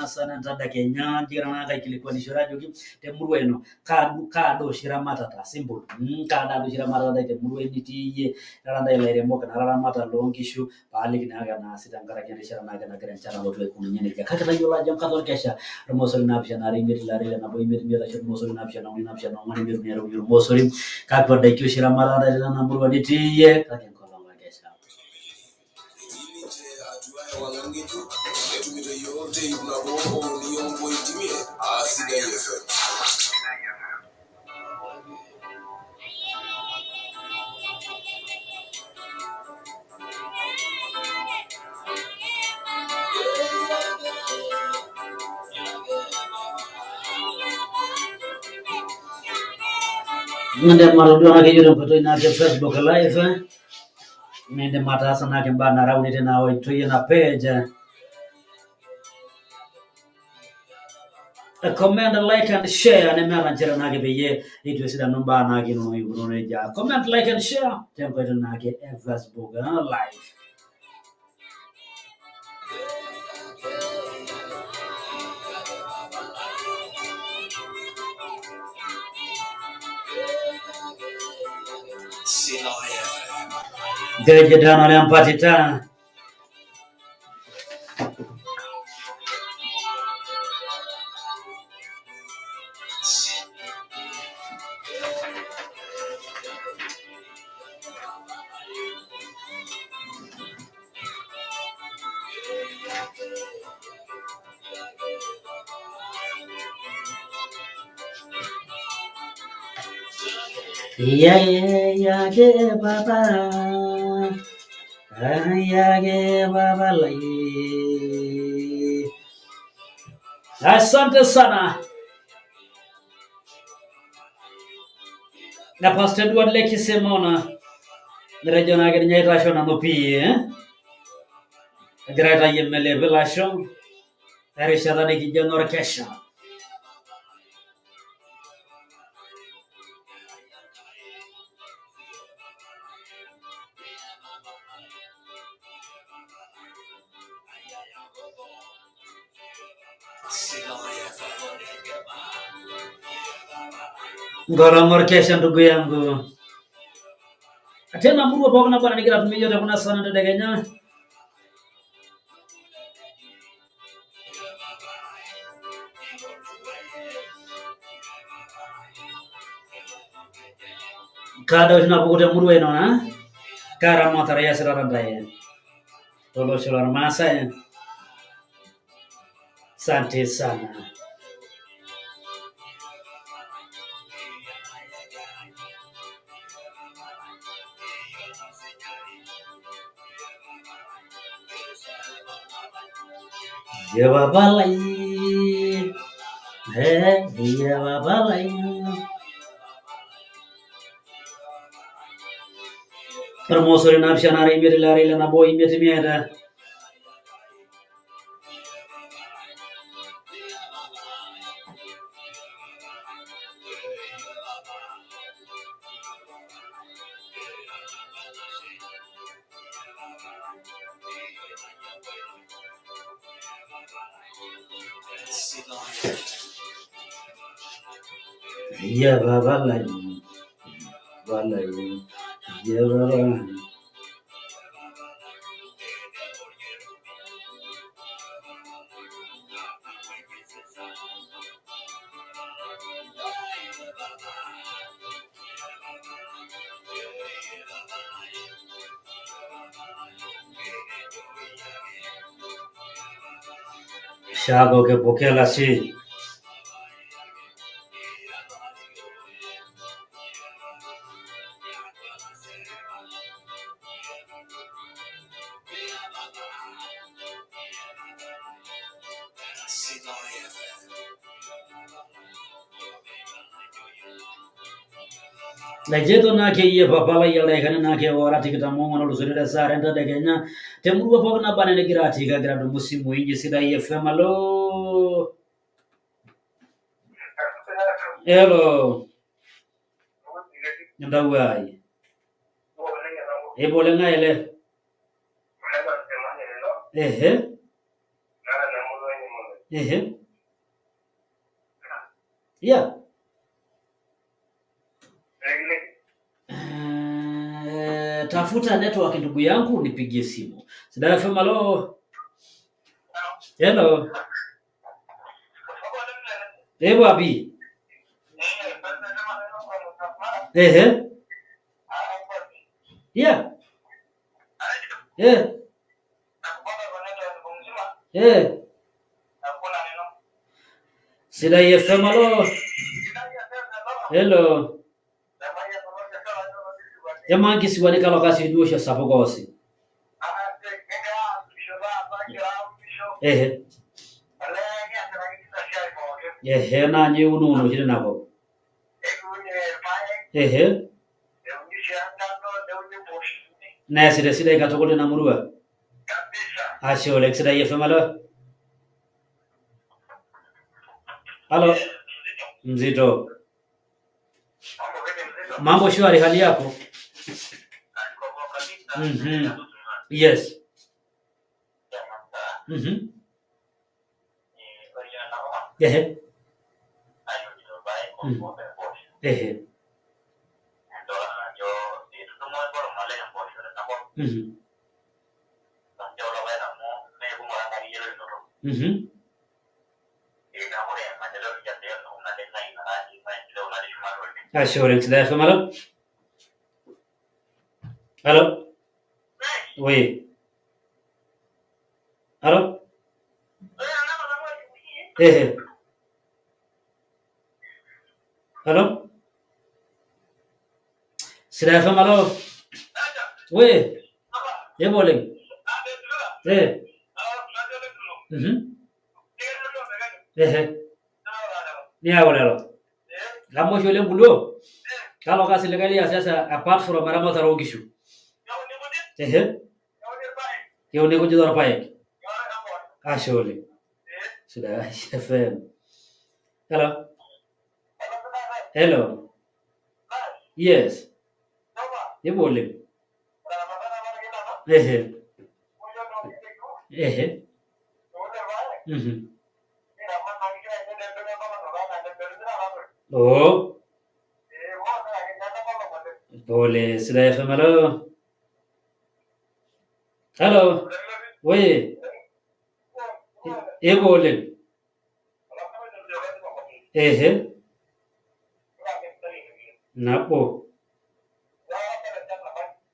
Sana entadekenya kigira naake aikilikwanishore ajoki temurua ino kaa daa oshi iramatata simple, kaa daa oshi iramatata temurua nitii iyie, irara ntae ilairemok enaa ilaramatak loonkishu paaliki naake enaasi tenkaraki erishata naake nagira enchan alotu aikununye nejia. Kake tayiolo ajo enkata orkesha ormosori naapishana are imiet ile are ile nabo imiet imiet ashu ormosori naapishana uni naapishana ong'wan imiet uni are uni ormosori. Kakwa daiki oshi iramatata ntae tenena murua nitii iyie kake enkolong orkesha. Etii ninche atua ewang'an ng'ejuk netumito iyiook te ip nabo o uni ompointi imiet aa Sidai FM. Indim atodua naake iyie tenkoitoi naake Facebook live nindim ataasa naake imbaa nara uni tina oitoi ena page. Comment, like and share nemeeta nchere naake peyie eitu esidanu imbaa naake inonok ikununo nejia. Comment, like and share tenkoitoi naake e Facebook live. Sidai FM. Deje tano lempatita. Yake baba, yake baba lai. Asante sana na Pastor Edward Lekisemona netejo naake ninye aitasho nanu pii eh? Egira aitayu emelepi ilasho terishata nikijo enorkesha. Sidai FM. Nkolong orkesha ndugu yangu. Tena murua pookin naba enaa nigira atumie iyiok te kuna saan entedekenya. Kaa daa oshi napuku temurua ino naa? Kaa ramatare iasitata ntae tolosho lormaasai? Asante sana. Ye baba lai, ye baba lai. Ormosori naapishana are imiet ile are ile nabo imiet imiet. Sidai FM. Ye baba lai, balai, ye baba. Shago kepokea lasi. Sidai FM. Ejeito naake iyie papa lai ildaikani naake ora tikitam oong'uan olusorie te saa are entadekenya temurua pookin naba anaa enigira atii kagira adumu isimui inyi Sidai FM alo hello entawuo ai eboleng'ae ele ehe. Ehe. Yeah. Tafuta network ndugu yangu nipigie simu. Sidai FM, halo. Hello. Eh, wapi? Ehe. Yeah. Eh. Eh. Sidai FM, halo. Hello. Jamaa kisiwani kalo kasi duo sha sapuk osi. Ehe. Ehe na nyi ununo shiri nako. Ehe. Na sida sida katukul na murua. Ashe oleng Sidai FM, halo. Halo. Mzito. Mambo shwari, hali yako? Yes. Ehe. Ehe. Ashe oleng Sidai FM, halo. Halo. Oui. Halo. Ehe. Halo. Sidai FM, halo. Oui. Yebo oleng. Eh. Ehe. Niaku lelo. Amu oshi oleng kulo kalo kasi likae lias sasa apart from eramatare oonkishu. Ehe. Keuni nkujit orpaek. Ashe oleng. Sidai FM. Hello. Hello. Yes. Yebo oleng. Ehe. Ehe. Oh. Pole. Sidai FM, hello. Hello. Oui. Yebo oleng. Ehe. Nabo.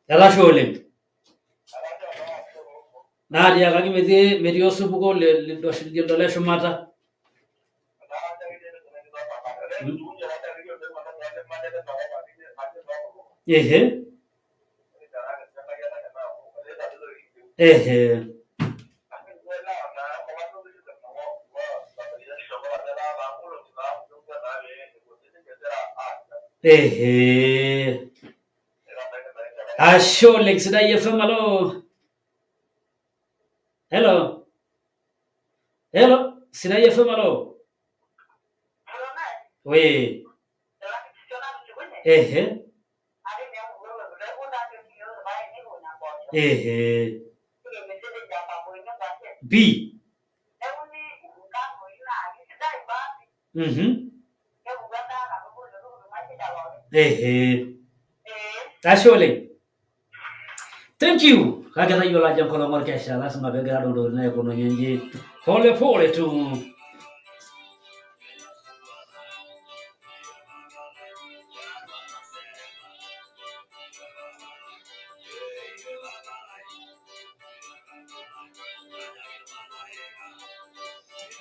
Etashe oleng. Naatiakaki metii osupuko lido le shumata. Ehe. Ehe. Ehe. Ashe oleng. Sidai FM, hello. Hello. Hello. Sidai FM, hello. Oui. Ehe. Ehe. B. Ehe. Ashe oleng. Thank you. Kake tayiolo ajo enkolong orkesha lazima peegira adol ntokitin naikununye inji pole pole tu.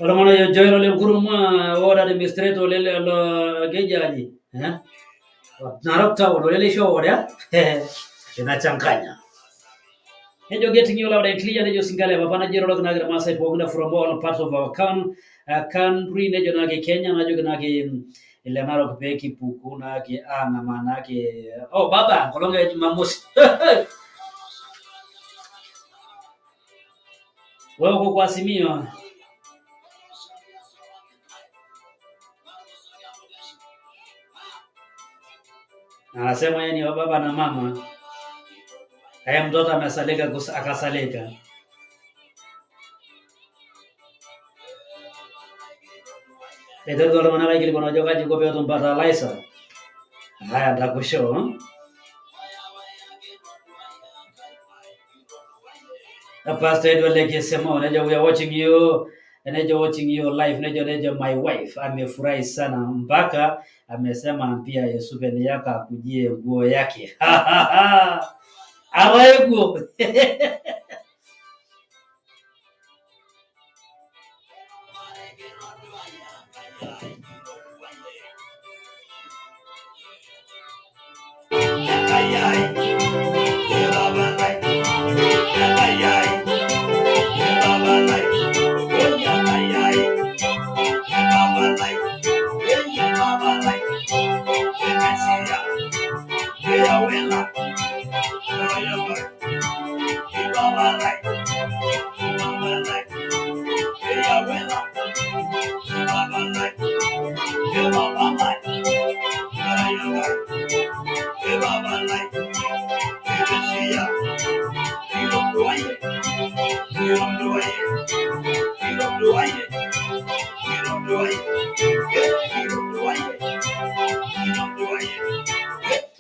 Oltung'ani ojo Joel ole Nkuruma ward administrator ole lo keji aje? Eh? Narok Town Oleleisho ward eh? Inachanganya. Nejo getting you loud and clear, nejo singale papa najo iroroki naake irmaasai pookin from all parts of our country, nejo naake Kenya, najoki naake ile Narok pee kipuku naake ang'amaa naake oh baba enkolong e Jumamosi. Wewe uko kwa Azimio. Anasema yeye ni wa baba na mama. Haya, mtoto amesalika akasalika. Eiterutua iltung'anak aikilikuan ajo kaji iko peetum fertilizer. Haya ntakusho. Pastor Edward Lekesemo, nejo we are watching you, nejo watching you live, nejo my wife amefurahi sana mpaka amesema pia Yesu pene yako akujie nguo yake. Araiguo.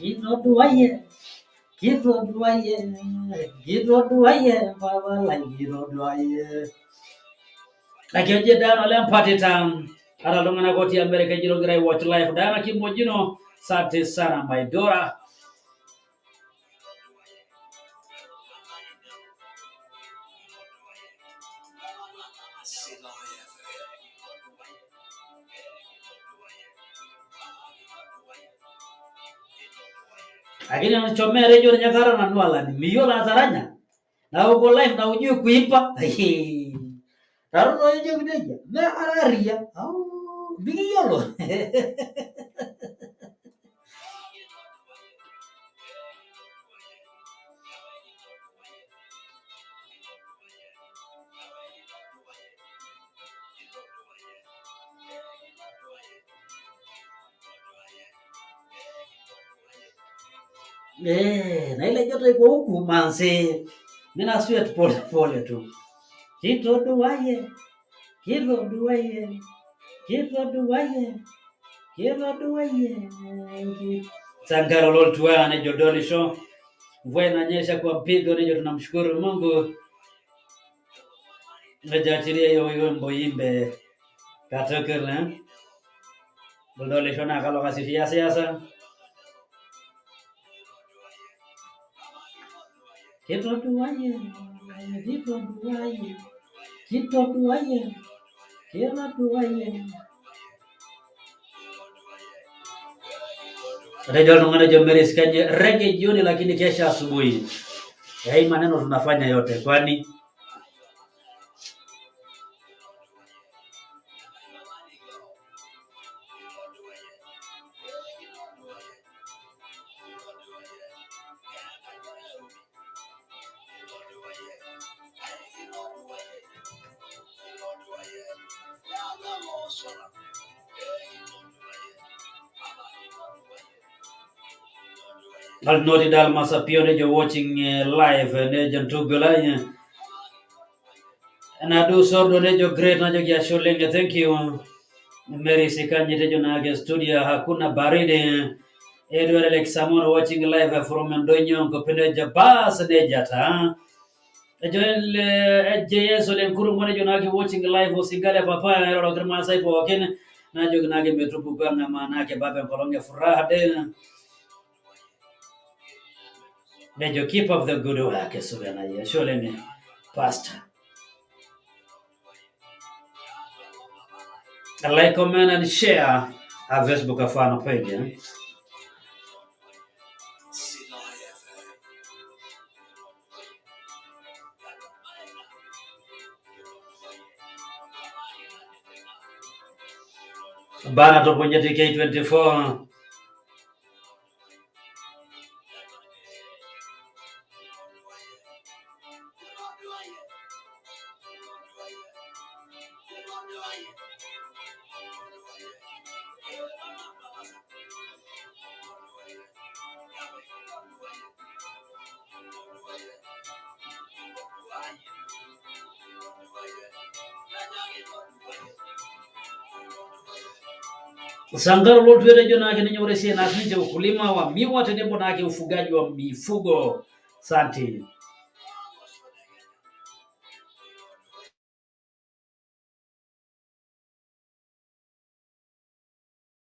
Kitoduaye, kitoduaye, kitoduaye, baba lai kitoduaye. Lakini Dana ole Party Town. Hata iltung'anak otii America ejito ogira watch live. Diana Kimojino, asante sana my daughter. Lakini anachomea redio nyakara na nwala ni miyola ataranya. Na uko live na ujui kuimba. Taruno ejo kineja. Me araria. Au miyiolo. Na ile joto iko huku manze. Mimi sweat pole pole tu. Kitoduaye, kitoduaye, kitoduaye, kitoduaye. Sangaro loltua nejo dolisho. Mvua inanyesha kwa mpigo nejo, tunamshukuru Mungu. Nejo achilia hiyo wimbo imbe katukul. Dolisho na kalo kasifia siasa. Kitoduaye, kitoduaye, kitoduaye, kitoduaye. Redio iltung'anak ejo Mary Sikanye rege jioni, lakini kesha asubuhi. Hii maneno tunafanya yote kwani Alnoti Dalmas Apio nejo watching live nejo Ntugula Nadu Sordo nejo great najo Giasholenge, thank you. Mary Sikanye tejo nage studio hakuna baridi. Edward Alexamon watching live from Ndonyo Kopeneja bas nejata. Joel JS ole Nkurungu nejo nage watching live Osingale papa ero Kirmasai pookin najo nage metupuku ngama nake baba nkolonge furaha de. Nejo keep up the good work subena yesholene pastor. Like, comment and share our Facebook fan page. Eh? Bana toponye TK24. Sangaro loltuetejo naake ninye ore esiai naas ninche ukulima wa miwa tenebo naake ufugaji wa mifugo. Asante.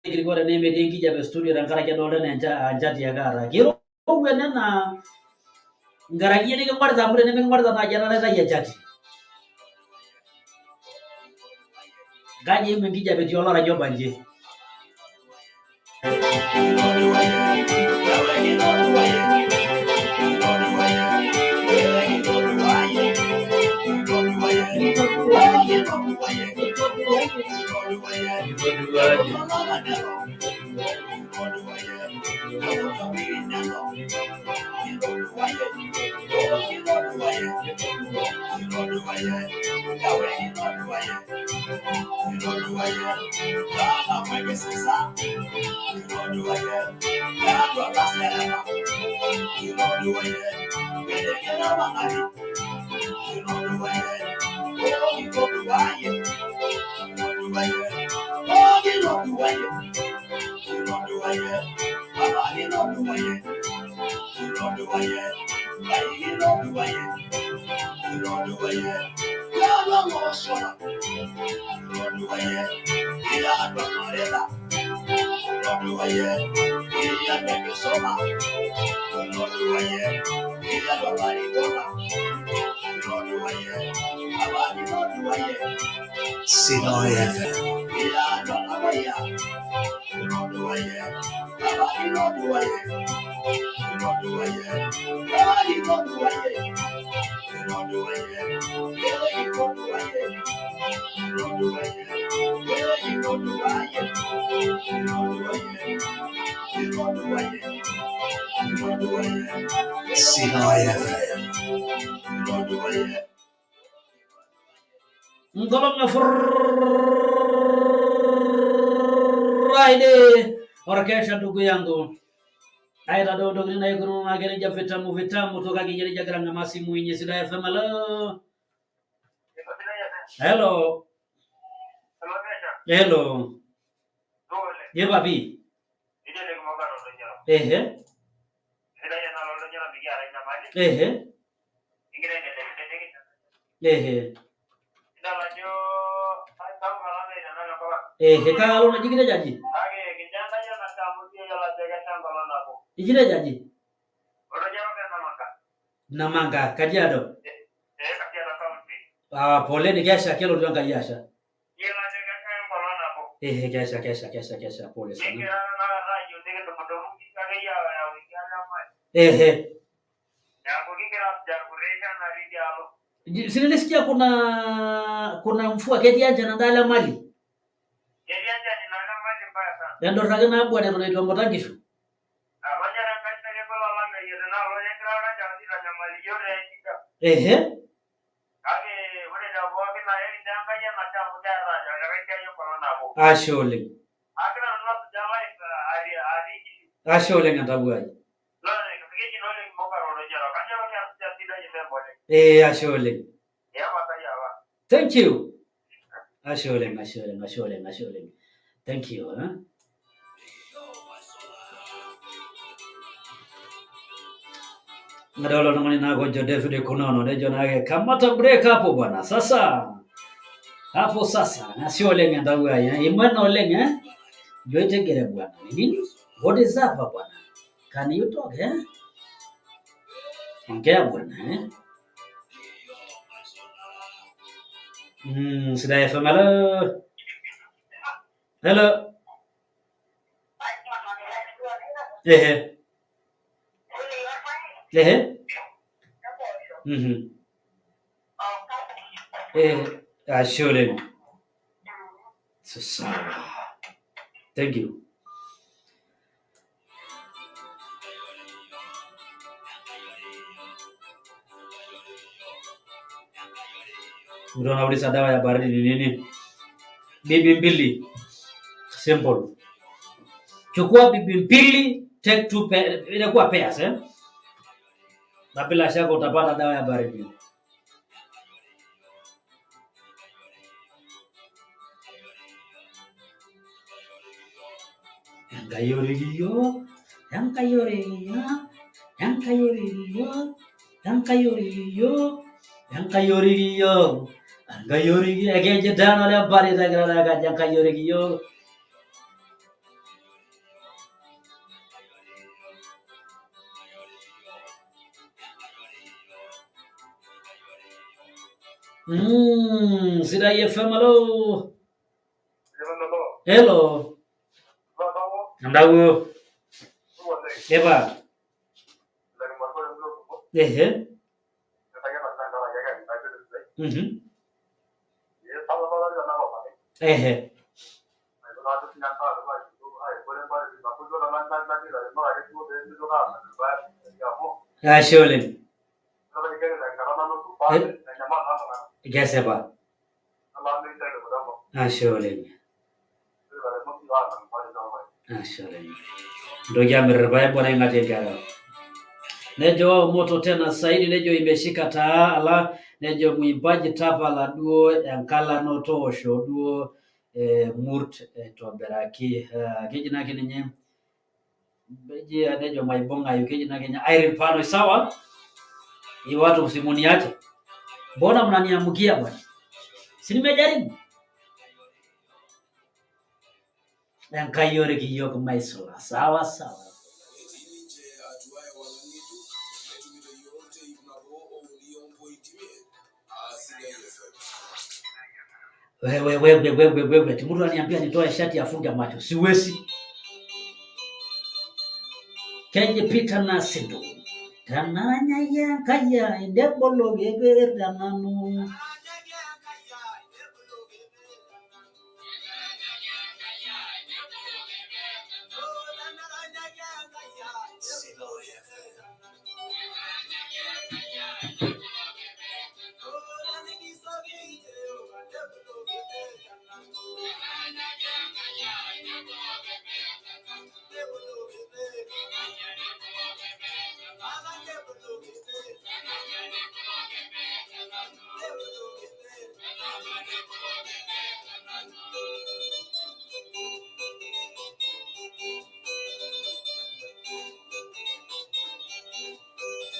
Kirikore nemetii enkijape studio tenkaraki adolta enaa enchati ake aata. Kirowua ene naa nkaraki iyie niking'orita amu tenimiking'orita naaji enare naitayu enchati. Kaji eimu enkijape etii olaraja obanji? Sidai FM. Sidai FM. Nkolong e Friday orkesha ndugu yangu aitadou ntokitin naikununo naake nejia vitamu vitamu tu kake iyie nejia agira ang'amaa simu inyi. Sidai FM, hello. Hello. Hello. Ye papi. Ehe. Ehe. Ehe. Ehe, kaalo naji kitejo aji? Ikitejo aji? Namanga, Kajiado. Ah, poleni kesha kelotu Enkai asha. Ehe, kesha kesha kesha kesha, pole sana. Ehe. Si nilisikia kuna mvua ketii enchan endaalo e Mali. Endurraki naa bwana eton eitu emuta nkishu. Ehe. Ashe oleng. Ashe oleng entawuo ai. Ee ashe oleng. Thank you. Ashe oleng, ashe oleng, ashe oleng, ashe oleng. Thank you. Eh? Adolta oltung'ani naake ojo David Kunono nejo naake kamata break hapo bwana. Sasa hapo sasa ashe oleng entawuo ai. Eh? Imwena oleng eh? Joitegere bwana. Ni nini? What is up bwana? Can you talk eh? Ongea bwana eh? Sidai FM, hello. Hello. Ehe. Ehe. Mhm. Eh, ashe oleng. Sawa. Thank you. Mtu anauliza dawa ya baridi ni nini? Bibi mbili. Simple. Chukua bibi mbili, take two pair, inakuwa pairs eh? Na bila shaka utapata dawa ya baridi. Enkai orik iyiok, Enkai orik iyiok, Enkai orik iyiok, Enkai orik iyiok, Enkai orik iyiok, Enkai orik iyiok. Ekeji tena ole mparit egira naake ajo Enkai orik iyiok. Sidai FM, alo. Hello. Ndawo. Eba. Ehe. Ehe. Ashe oleng. Kesipa. Ashe oleng. Ashe oleng. Ntoki amir irpaek bwana ing'atie nkera. Nejo moto tena saidi nejo imeshika taa ala nejo mwimbaji tapala duo enkalano toosho duo murt aitobiraki. Keji naake ninye eji nejo maibung'ayu keji naake ninye Irene Pano sawa? Hii watu simuniache. Mbona mnaniamkia bwana? Si nimejaribu? Enkai orik iyiok maisula. Sawa sawa. Etii ninche atua ewang'an ng'ejuk netumito iyiook te ip nabo o uni ompointi imiet aa Sidai FM. Wewe wewe wewe wewe, ati mtu ananiambia nitoe shati afunge macho, siwezi. Keji Peter Nasindo. Tanaranyaki Enkai ai nebolo keper tenanu. Sidai FM.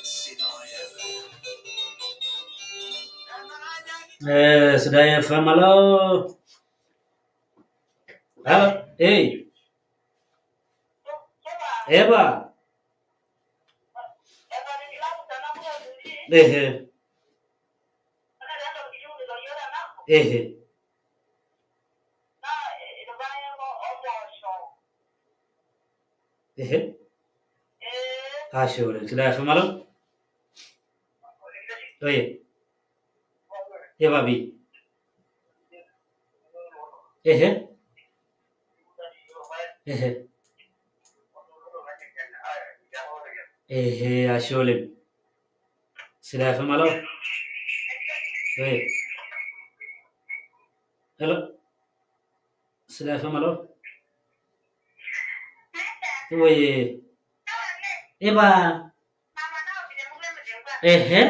Sidai FM. Sidai FM, hello. Hello. Hey. Eba. Ehe. Ehe. Ehe. Ashe oleng. Sidai FM, hello. Oye. Eba bi. Ehe. Ehe. Ehe, ashe oleng. Sidai FM, hello. Oye. Hello. Sidai FM, hello. Oye. Eba. Ehe.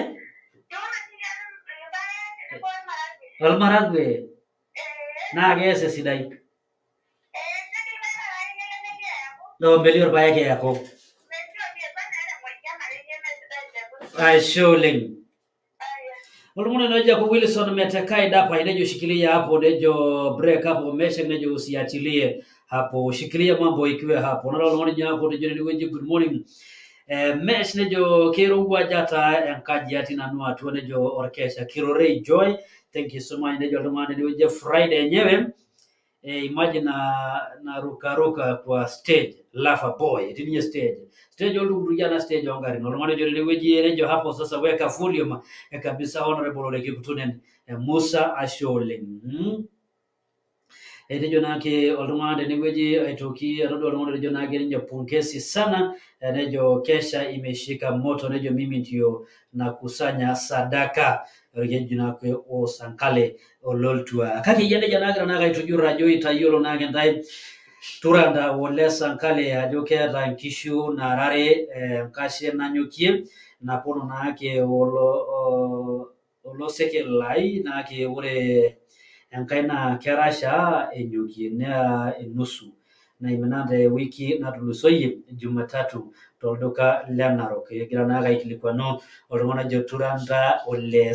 Olmaragwe. Naa kees esidai. No, melio irpaek eeku. Ashe oleng. Oltung'ani ojo aku Wilson Metekai Dapa nejo shikilia hapo, nejo break hapo mesha, nejo usiachilie hapo, shikilia mambo ikiwe hapo. Nalo oltung'ani nyaku nejo tenewueji good morning. Mesh nejo keirowuaja taa enkaji atii nanu atua nejo orkesha Kirorei Joy, thank you so much nejo oltung'ani tenewueji Friday enyewe imagine na rukaruka kwa stage Lava Boy etii ninye stage stage oltukutuki ena stage oongarrin oltung'ani ojo tenewueji nejo hapo sasa weka volume kabisa honorable Ole Kiptunen Musa ashe oleng. Etejo naake oltung'ani tenewueji aitoki atodua oltung'ani otejo naake ninye pongezi sana nejo kesha imeshika moto nejo mimi ndio nakusanya sadaka orkeju naake osankale ololtua kake iyie nejia naagira naake aitujur ajo itayiolo naake ntae Turanda ole Sankale ajo keeta nkishu naarare enkashe nanyokie naponu naake olo oloseke lai naake ore enkae naa kerashaa enyokie naa enusu. naimina te wiki natulusoyie Jumatatu tolduka le Narok. Egira naake aikilikuanu oltung'ani ojo Turanda ole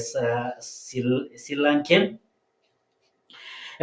Silanke.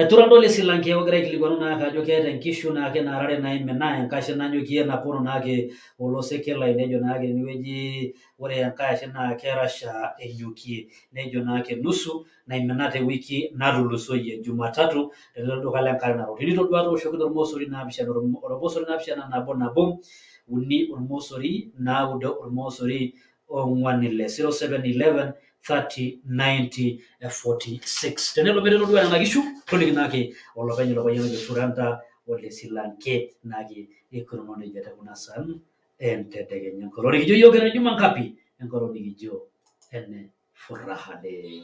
Turanda ole Silanke ogira aikilikuanu naake ajo keeta inkishu naake narare naimina enkashe nanyokie napono naake oloseke lai nejo naake tenewueji ore enkae ashe naa kerasha enyokie nejo naake nusu naimina te wiki natulusoyie Jumatatu tele duka le Nkare Narok. Tinitodua tooshoki tormosori naapishana ormosori naapishana nabo nabo uni ormosori naudo ormosori ong'wan ile 0711 30 90 46. Tenelo metaa itodua nena kishu toliki naake olopeny ilo payian ojo Turanda ole Silanke naake ikununo nejia te kuna saan entedekenya. Enkolong nikijo yiok ene Juma Nkapi, enkolong nikijo ene furaha day.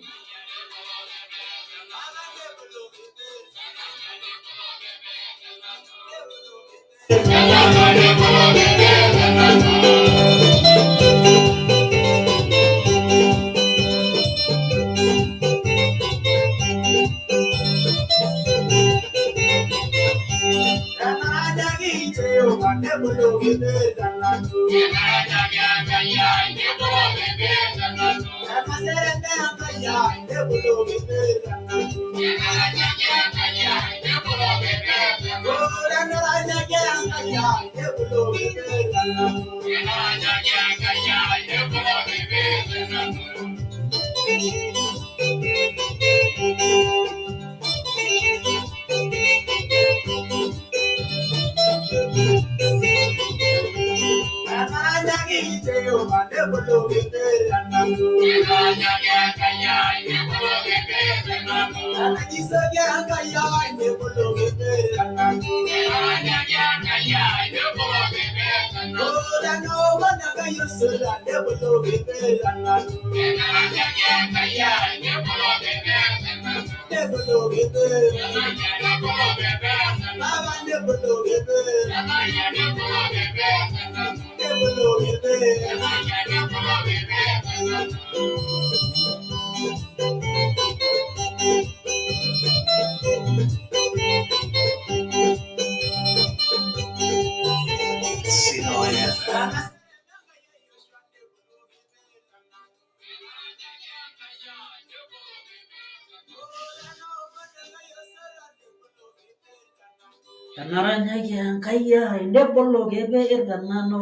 Enaranyaki Enkai ai nebolo keper tenanu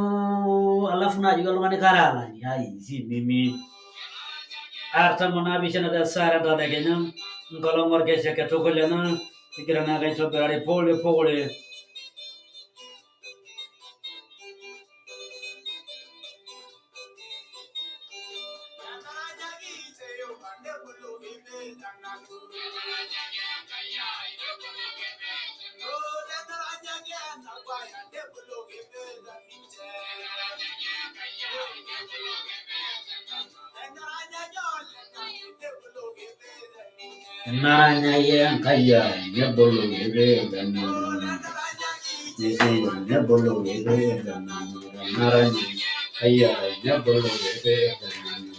alafu naajoki oltung'ani kara alani ai si mimi artam onaapishana te saa are entadekenya enkolong orkesha katukul ena kigira naake aitobirari pole pole. Enaranyaki Enkai ai nebolo keper tenanu nebolo keper tenanu enaranyaki Enkai ai nebolo keper tenanu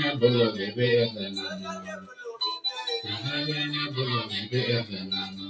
nebolo keper tenanu nebolo keper tenanu.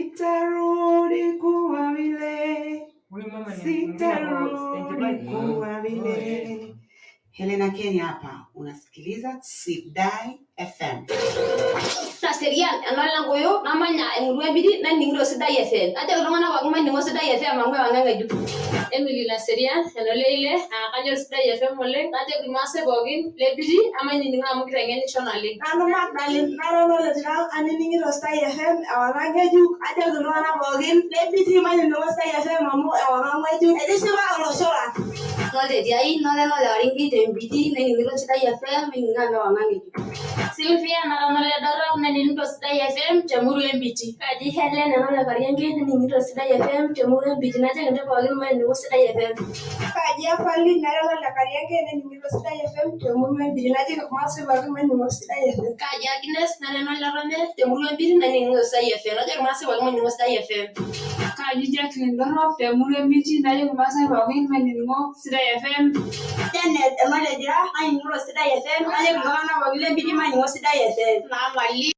Sitarudi kuwa vile, sitarudi kuwa vile. Helena Kenya hapa, unasikiliza Sidai FM. Naserian enolangoyo namanya emurua ebidi naning'ito Sidai FM. Najoki iltung'anak pookin maining'o Sidai FM amu ewang'an ng'ejuk. Emily Naserian enoleile kanyor Sidai FM oleng', najoki irmaasai pookin le Bidi emainining'o amu kiteng'enisho naleng'. Nanu Magdalene nara ololetira ainining'ito Sidai FM ewang'an ng'ejuk, ajoki iltung'anak pookin le Bidi mainining'o Sidai FM amu ewang'an ng'ejuk, etishipa olosho lang'. Noletiai nore nolewarinkei tembidi naining'ito Sidai FM ainining'o amu ewang'an ng'ejuk. Sylvia nara noledorop nanining'ito Sidai FM temurua embiti. Kaji Helen enole Karianke nanining'ito Sidai FM temurua embiti, najoki intae pookin mainining'o Sidai FM. Kaji Afali nara nole Karianke nanining'ito Sidai FM temurua embiti, najoki irmaasai pookin mainining'o Sidai FM. Kaji Agnes nara enolerome temurua embiti nanining'ito Sidai FM, najoki irmaasai pookin mainining'o Sidai FM. Kaji Jacqueline Dorop temurua embiti, najoki irmaasai pookin mainining'o Sidai FM. Janet enoletira nanining'ito Sidai FM, najoki iltung'anak pookin le Bidi mainining'o Sidai FM. Naamali.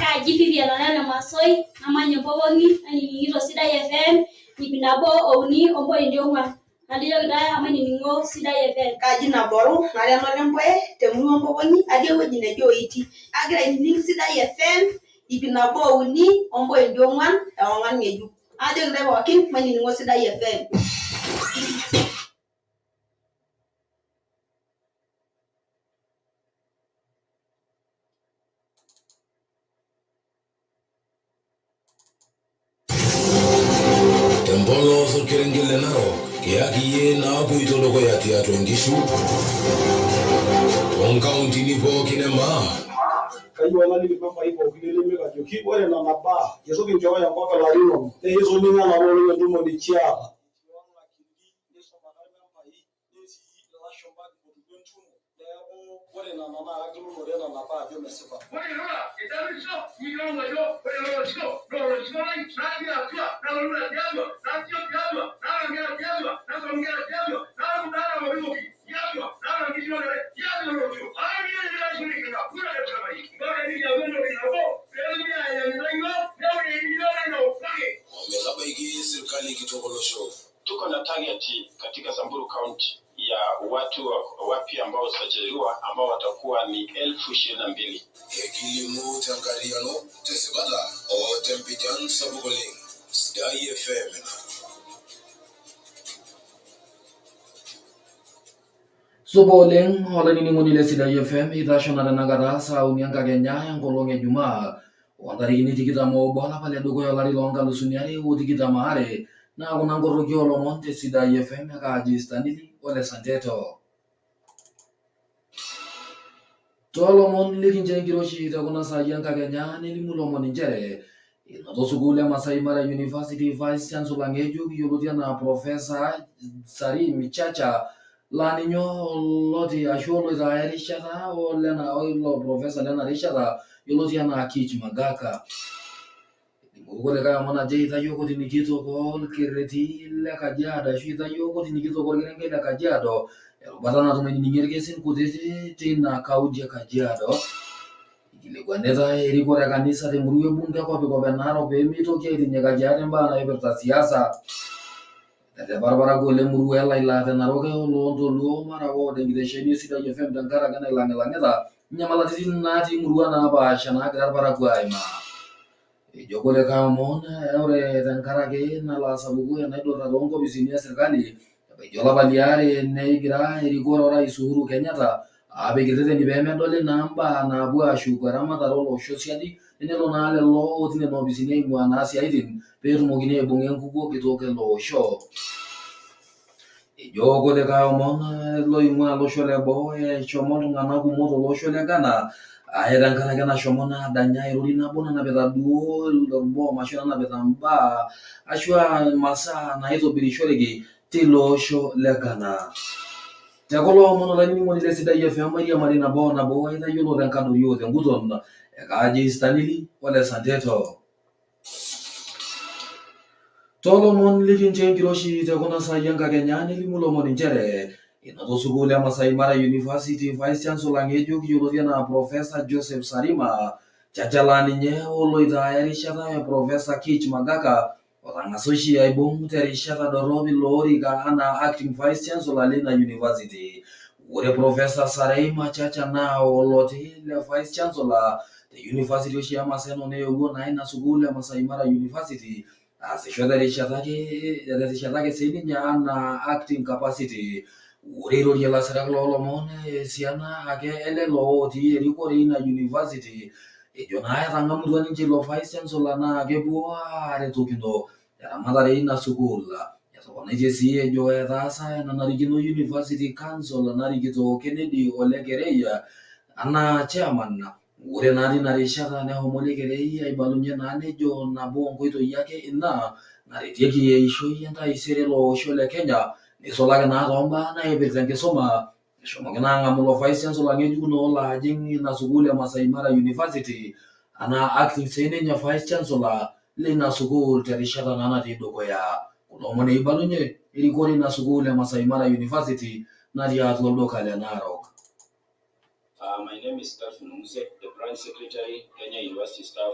Kaji Vivian Olele Masoi namanya Mpopong'i nainining'ito Sidai FM 103.4 najoki taa mainining'o Sidai FM. Kaji Naboru nara enolempoe temurua Mpopong'i atii ewueji neji Oiti. Agira ainining Sidai FM 103.4 ewang'an ng'ejuk. Ajoki intae pookin mainining'o Sidai FM. Tempolos orkerenget le Narok, kiyaki iyie naapoito dukuya tiatua nkishu toonkauntini pookin e maa. Kayieu naliki irmembai pookin lelemik ajoki ore nena baa eitu kinchooyo enkop ilarin onom naa itoning'o enapa olong entumo nikiata. Ore nena naa kagilunore nena baa ajo mesipa. Ometabaiki serkali kitok olosho. Tuko na target katika Samburu County ya watu wapya ambao wasajiliwa ambao watakuwa ni 22,000. Ekilimu tenkariano tesipata o tempijan sapuk oleng. Sidai FM ena. Supa oleng olainining'oni le Sidai FM eitasho naa tenakata saa uni enkakenya enkolong e Jumaa ontarikini 21 olapa ledukuya olari loonkalusuni are otikitam aare naa kuna nkoroki oolomon te Sidai FM ekaaji Stanley ole Santeto. Toolomon likincho enkiroshi te kuna saai enkakenya nelimu lomon inchere enoto sukuul e Masai Mara University Vice Chancellor ng'ejuk yioloti anaa Professor Sarim Chacha laa ninye oloti ashu oloito aya erishata olena oilo professor lena rishata yioloti anaa Kich Magaka. Eolimu kulikae omon ajo eitayio kotini kitok olkerreti le Kajiado ashu eitayio kotini kitok orkerenket le Kajiado erubata natum ainining'ie irkesin kutitik teina kaunti e Kajiado. Ikilikuanitae erikore e kanisa temurua e bunge e kopikop e Narok pee meitoki aitinyikaki ate imbaa naipirta siasa. Eterepa irparakuo lemurua e Laila te Narok oloontoluo Mara Ward enkitesheni e Sidai FM tenkaraki nailang'ilang'ita inyamalaritin natii imurua napaasha naagira irparakuo aimaa. Ejo kulikae omon ore tenkaraki nalo asapuku enaidurra toonkopisini e sirkali ebaiki olapa liare negira erikore orais Uhuru Kenyatta apik irreteni pee medoli naa mbaa naapuo aashuku eramatare olosho siadi tenelo naa lelo otii nena opisini aing'uaa naa siaitin peetumokini aibung'a enkukuo kitok ele osho. Ejo kulikae omon loing'ua olosho le boo eshomo iltung'anak kumok tolosho le Ghana aaye tenkaraki nashomo naa adanya erori nabo nanapita duo orboom ashu nanapita mbaa ashu imasaa naitobirishoreki tilo osho le Ghana. Te kulo omon olainining'oni le Sidai FM mairiamari nabo o nabo aitayiolo tenkadori o tenguton ekaaji Stanley ole Santeto. Toolomon likincho enkiroshi te kuna saai enkakenya nelimu lomon inchere enoto sukuul e Masai Mara University Vice Chancellor ng'ejuk yioloti anaa Professor Joseph Sarima Chacha laa ninye oloito aya erishata e Professor Kich Magaka otang'asa oshi aibung terishata dorrop ilo orika anaa Acting Vice Chancellor leina university. Ore Professor Sareima Chacha naa oloti le Vice Chancellor te University oshi e Maseno neewuo naa ina sukuul e Masai Mara University aasisho terishata ake siininye anaa acting capacity. Ore eirorie ilasirak loolomon esiana ake elelo otii erikore eina university ejo naa etang'amutua ninche ilo vice chancellor naa kepuo aaretokino teramatare eina sukuul. Etoponaitie sii ejo etaasa enanarikino University Council narikito Kennedy Ole Kerei anaa chairman. Ore naa tina rishata neshomo Ole Kerei aibalunye naa nejo nabo oonkoitoi ake ina naretieki eishoi entaisere ele osho le Kenya neisulaki naa toombaa naipirta enkisuma. Eshomoki naa ang'amu ilo vice chancellor ng'ejuk naa olo ajing ina sukuul e Masai Mara University anaa acting siininye vice chancellor leina sukuul terishata naa natii dukuya. Kulo omon eibalunye erikore ina sukuul e Masai Mara University natii atua olduka le Narok. My name is Calvin Muse, the branch secretary, Kenya University Staff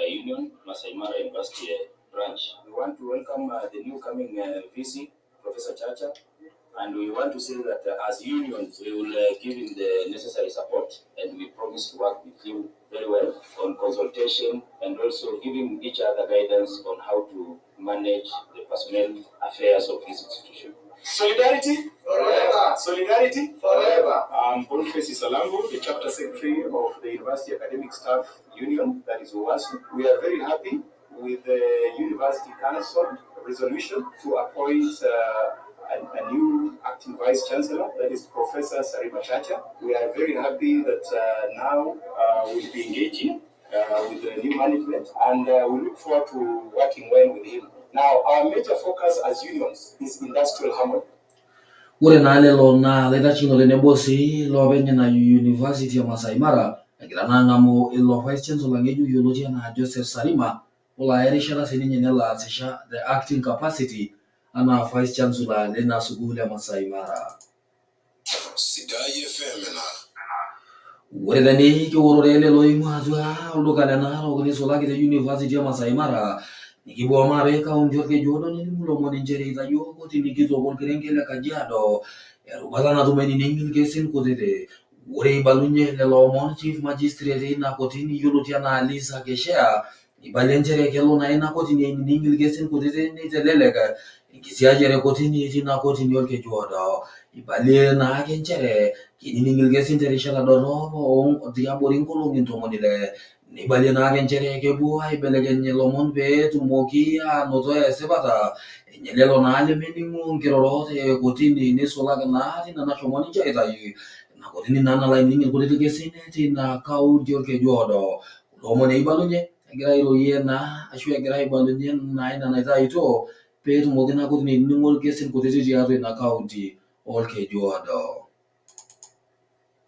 Union, Masai Mara University branch. We want to welcome the new coming VC, Professor Chacha, and we want to say that as unions, we will give him the necessary support, and we promise to work with him very well on consultation and also giving each other guidance on how to manage the personnel affairs of this institution. Solidarity Forever. Solidarity Forever. I'm Boniface Salango, the chapter secretary of the University Academic Staff Union, that is UASU. We are very happy with the University Council resolution to appoint a new acting vice chancellor, that is Professor Sarima Chacha. We are very happy that now we'll be engaging with the new management, and we look forward to working well with him. Now, our major focus as unions is industrial harmony. Ore naa lelo naa ilaitashekinok tenebo sii loopeny ina University e Masai Mara egira naa ang'amu ilo vice chancellor ng'ejuk yioloti anaa Joseph Sarima olo aya erishata siininye nelo aasisho the acting capacity anaa vice chancellor leina sukuul e Masai Mara. Sidai FM ena. Ore tene kiworore lelo oing'ua atua olduka le Narok neisulaki te University e Masai Mara nikipuo maape kaunti Orkejuodo nelimu lomon inchere eitayio kotini kitok orkerenket le Kajiado erubata natum ainining irkesin kutitik. Ore eibalunye lelo omon Chief Magistrate eina kotini yioloti anaa Lisa Keshea eibalie nchere kelo naa ina kotini ainining irkesin kutitik neitelelek enkisiayiare kotini tina kotini Orkejuodo. Eibalie naake nchere keinining irkesin terishata dorrop tiabori nkolong'i 60. Neibalie naake nchere kepuo aibelekeny ilomon pee etumoki aanoto esipata enye lelo naa lemening'u nkirorot e kotini neisulaki naa tina nashomo ninche aitayu ina kotini naa nalo ainining irkutitik kesin tina kaunti Orkejuodo. Kulo omon eibalunye egira airorie naa ashu egira aibalunye naa ina naitaituo pee etumoki ina kotini ainining'o irkesin kutitik tiatua ina kaunti Orkejuodo.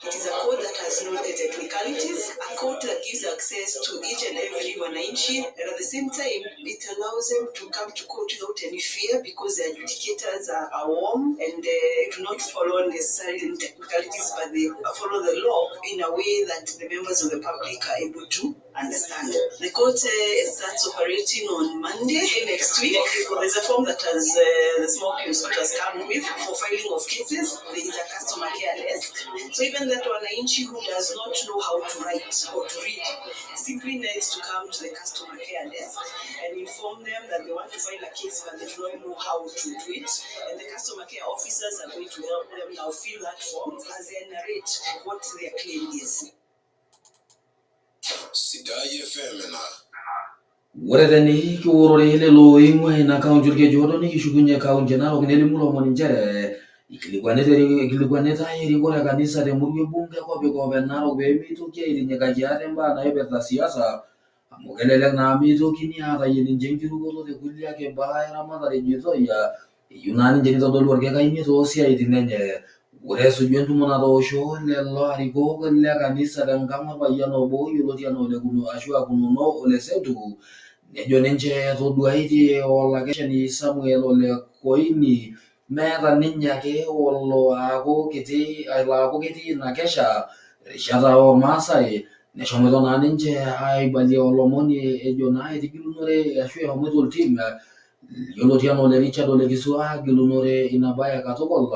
It is a code that has no technicalities, a court that gives access to each and every wananchi, and at the same time, it allows them to come to court without any fear because the adjudicators are warm and do not follow necessarily any technicalities, but they follow the law in a way that the members of the public are able to understand. The court starts operating on Monday next week. There's a form that has the small claims court has come with for filing of cases. There is a customer care desk. So even that wananchi who does not know how to write or to read simply needs to come to the customer care desk and inform them that they want to file a case but they do not know how to do it. And the customer care officers are going to help them now fill that form as they narrate what their claim is. Sidai FM na Ore tene kiworore lelo oing'ua ina kaunti Olkejuado nikishukunye kaunti e Narok nelimu lomon nchere ikilikuanitae erikore e kanisa temurua e bunge e kopikop e Narok pee meitoki aitinyikaki ate mbaa naipirta siasa amu kelelek naa meitokini aatayie ninche enkirukoto te kulie ake baa eramatare ejitoi eyieu naa ninche neitodolu orkekainie toosiatin enye. Ore esuju entumo natoosho lelo arikok le kanisa tenkang orpayian obo yioloti anaa Ole ashu Kunono Ole Senturu nejo ninche etoduaitie olakeshani Samuel Ole Koini meeta ninye ake olo aaku kiti ina kesha erishata oormaasai neshomoito naa ninche aibalie olomoni ejo naa etigilunore ashu eshomoito oltim yioloti anaa ole Richard Ole Kisua agilunore ina baye katukul.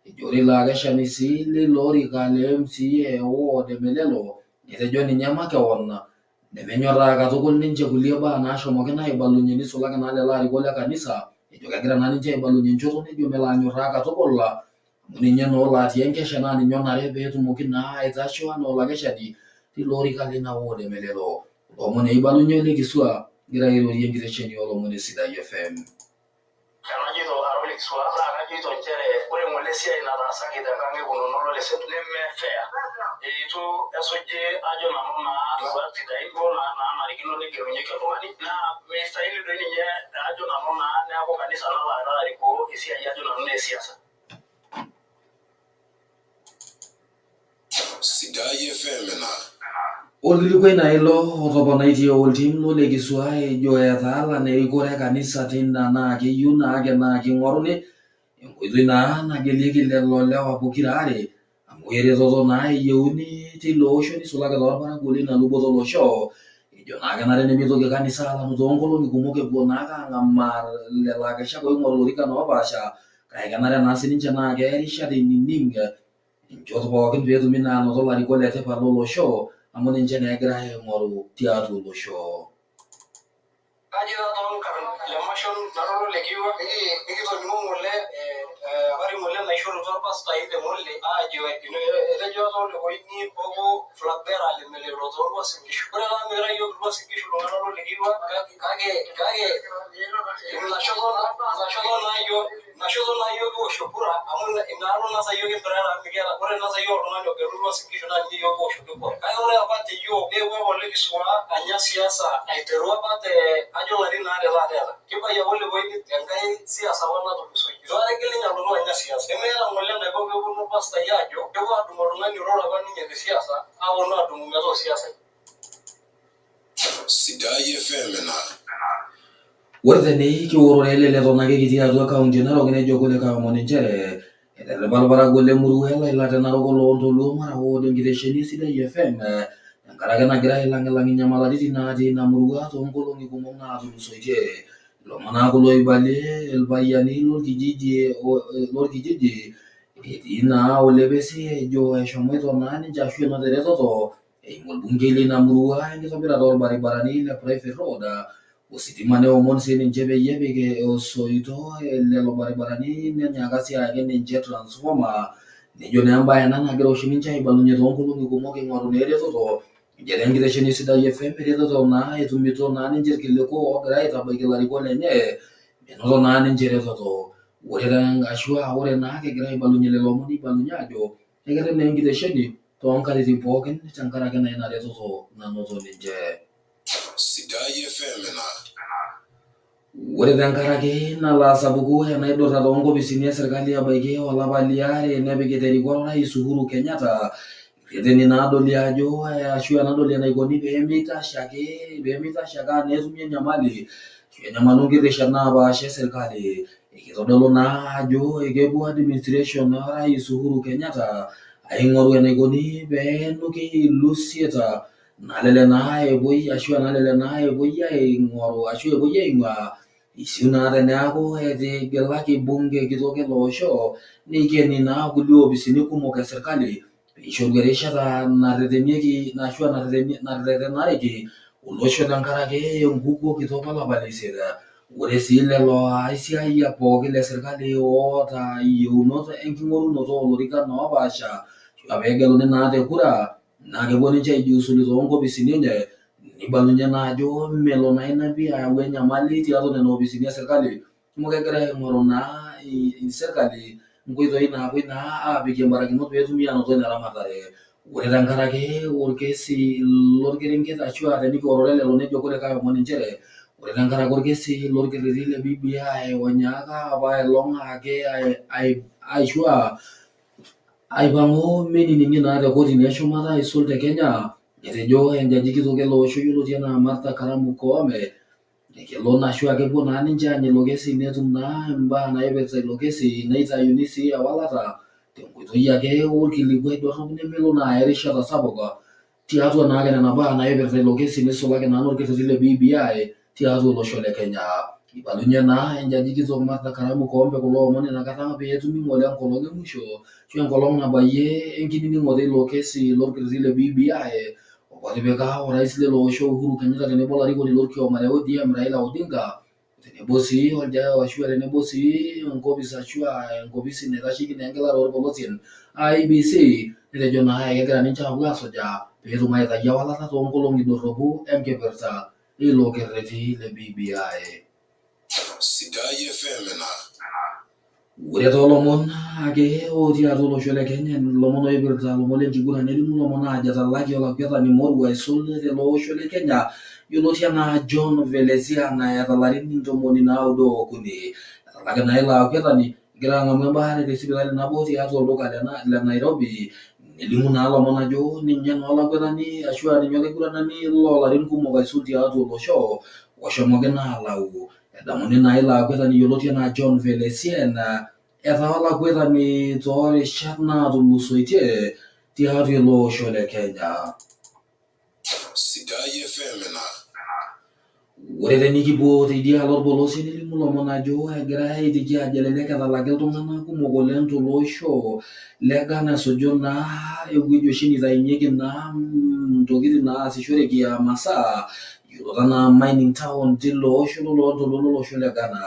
Ejo ore ilo akeshani sii lilo orika le MCA ward e Melelo netejo ninye makewon nemenyoraa katukul ninche kulie baa naashomoki naa aibalunye nisulaki naa lelo arikok le kanisa ejo kegira naa ninche aibalunye enchoto nejo melo anyoraa katukul amu ninye naa olo atii enkesha naa ninye onare peetumoki naa aitasho anaa olakeshani tilo orika lina ward e Melelo. Lomon eibalunye Ole Kisua egira airorie enkitesheni oolomon e Sidai FM. Tenajito ara Ole Kisua naa kajito nchere ore ng'ole esiai nataasaki tenkang e Kunono Ole Sentu neme fair. Eitu esuji ajo nanu naa induat sidain duo naanarikino negelunyeki oltung'ani naa meistahili doi ninye ajo nanu naa neeku kanisa nalo arikoo esiai ajo nanu naa esiasa. Sidai FM na Orkilikuai naa ilo otoponaitie oltim lole Kisua ejo etaala erikore e kanisa tina naa keyieu naake naa king'oruni enkoitoi naa nagelieki lelo lewa pokira are amu eretoto naa eyieuni tilo osho nisulaki toorparakuo leina luboto olosho. Ejo naa kenare nemitoki kanisa alanu toonkolong'i kumok epuo naake ang'amaa lelo akeshak oing'oru ilorikan oopaasha kake kenare naa sininche naa keya erishata ainining inchot pookin peetumi naa anoto ilarikok letipat lolosho amu ninche naa egirai aing'oru tiatua olosho. Kaji taa toonkarn lemashon nara ole Kiwa nikitoning'o ng'ole habari ng'ole naishorutua irpastai te ng'ole aajo etejo apa Ole Koini obo flag bearer le Melelo toorwuasin Nkishu. Ore taa mikira yiok irwuasin Nkishu iltung'anak lole Kiwa kake kake ina shoto naa yiok kiwoshie kura amu inaalo naa yiok kimpireta amu mikiata ore naa yiok oltung'ani ogelu irwuasin Nkishu naa ninye yiok kiwoshoki kura. Kake ore apa te yiok neewuo apa Ole Kisua anya siasa aiteru apa te ajo ilarin aare taata eeta. Kibayie apa Ole Koini tenkae siasa apa natulusoyie. Eitu aikata eigil ninye alotu anya siasa. Nemeeta ng'ole enaiko peeponu irpastai aajo kepuo adumu oltung'ani oiroro apa ninye te siasa aponu adumu metaa osiasai. Sidai FM na Ore tene kiworore ele leton ake kitii atua kaunti e Narok nejo kulikae omon nchere eterepa irparakuo lemurua e Laila te Narok oloontoluo Mara ward enkitesheni e Sidai FM tenkaraki nagira ailang'ilang inyamalaritin natii ina murua toonkolong'i kumok naatulusoitie. Ilomon naa kulo oibalie irpayiani lorkijiji etii naa olepesi ejo eshomoito naa ninche ashu enoto eretoto eimu orbungei leina murua enkitobirata orbaribarani le private road ositima neomon sininche peyie epik osoito lelo baribarani nenyaaka sii ayaki ninche transformer nejo naa embaye ena nagira oshi ninche aibalunye toonkolong'i kumok ing'oru naa eretoto ejo enkitesheni Sidai FM eretoto naa etumito naa ninche irkiliku oogira aitabaiki ilarikok lenye menoto naa ninche eretoto. Ore ashua ore naa kegira aibalunye lelo omon neibalunye aajo ekerrep naa enkitesheni toonkatitin pookin tenkaraki naa ina retoto nanoto ninche. Sidai FM na Ore tenkaraki nalo asapuku enaidurra toonkopisini e serkali ebaiki olapa liare nepikita erikore orais Uhuru Kenyatta Reteni naadoli ajo ashu enadoli enaikoni peemeitashe ake netumi enyamali ashu enyamalu nkirishat napaasha esirkali. Ekitodolu naa ajo ekepuo administration orais Uhuru Kenyatta aing'oru enaikoni peenuki ilusieta nalele naa epuoi ashu enalele naa epuoi aing'oru ashu epuoi aing'uaa isiu naa teneaku etigilaki bunge kitok ele osho neikeni naa kulie opisini kumok esirkali peishoru erishata naretenieki ashu naretenareki olosho tenkaraki enkukuo kitok olapa leisiet. Ore sii lelo aisiayiak pooki le serkali oota iyieunot enking'orunoto oolorikan oopaasha ashu peegeluni naa te kura naa kepuo ninche aijiusulu toonkopisini enye neibalunye naa ajo melo naa ina pi ayau enyamali tiatua nena opisini esirkali amu kegira aing'oru naa serkali nkoitoi naapuoi naa aapikie mbarakinot peetumi aanoto ina ramatare. Ore tenkaraki orkesi lorkerenket ashu tenikiorore lelo nejo kulikae omon inchere ore tenkaraki orkesi lorkerreti le BBI onyaaka apa aelong ake aishua aipang'u meinining'i naa te kotini eshumata aisul te Kenya etejo enjaji kitok ele osho yioloti enaa Martha Karamu Koome kelo naa ashu kepuo naa ninche aanya ilo kesi netum naa imbaa naipirta ilo kesi neitayuni sii ewalata tenkoitoi ake orkilikuai dorrop nemelo naa aya erishata sapuk tiatua naake nena baa naipirta ilo kesi neisulaki naa orkerreti le BBI tiatua olosho le Kenya. Eibalunye naa enjaji kitok Martha Karamu Koombe kulo omon inakata peetumi ng'ole enkolong e musho ashu enkolong nabayie enkinining'oto ilo kesi lorkerreti le BBI otipika orais lele osho Uhuru Kenyatta tenebo olarikoni lorkioma le ODM Raila Odinga tenebo sii ashu tenebo sii enkopis ashu enkopisi naitasheki naa engelare orpolosien IEBC netejo naa ekegira ninche aapuo asujaa peetum aitayu ewalata toonkolong'i dorropu enkipirta ilo kerreti le BBI. Sidai FM ina. Ore toolomon ake otii atua olosho le Kenya ilomon oipirta ilomon lenkiguran nelimu ilomon aajo etalaki olakwetani moruo aisul tele osho le Kenya yioloti enaa John Velesian eeta ilarin 93. Etalaki naa ilo akwetani egira ang'amu embaare te sipitali nabo tiatua olduka le Nairobi nelimu naa ilomon ajo ninye naa olakwetani ashu ninye olaiguranani loolarin kumok aisul tiatua olosho oshomoki naa alau. Edamuni naa ilo akwetani yioloti enaa John Velesian etaa olakwetani toorishat naatulusoitie tiatua ele osho le Kenya. Sidai FM ina. Ore tenikipuo teidialo orpolosie nelimu ilomon ajo egirai aitiki ajo elelek etalaki iltung'anak kumok oleng tolosho le Ghana esuju naa ewueji oshi neitayunyieki naa ntokitin naasishoreki aa masaa yiolot enaa mining town tilo osho loloontoluo lolosho le Ghana.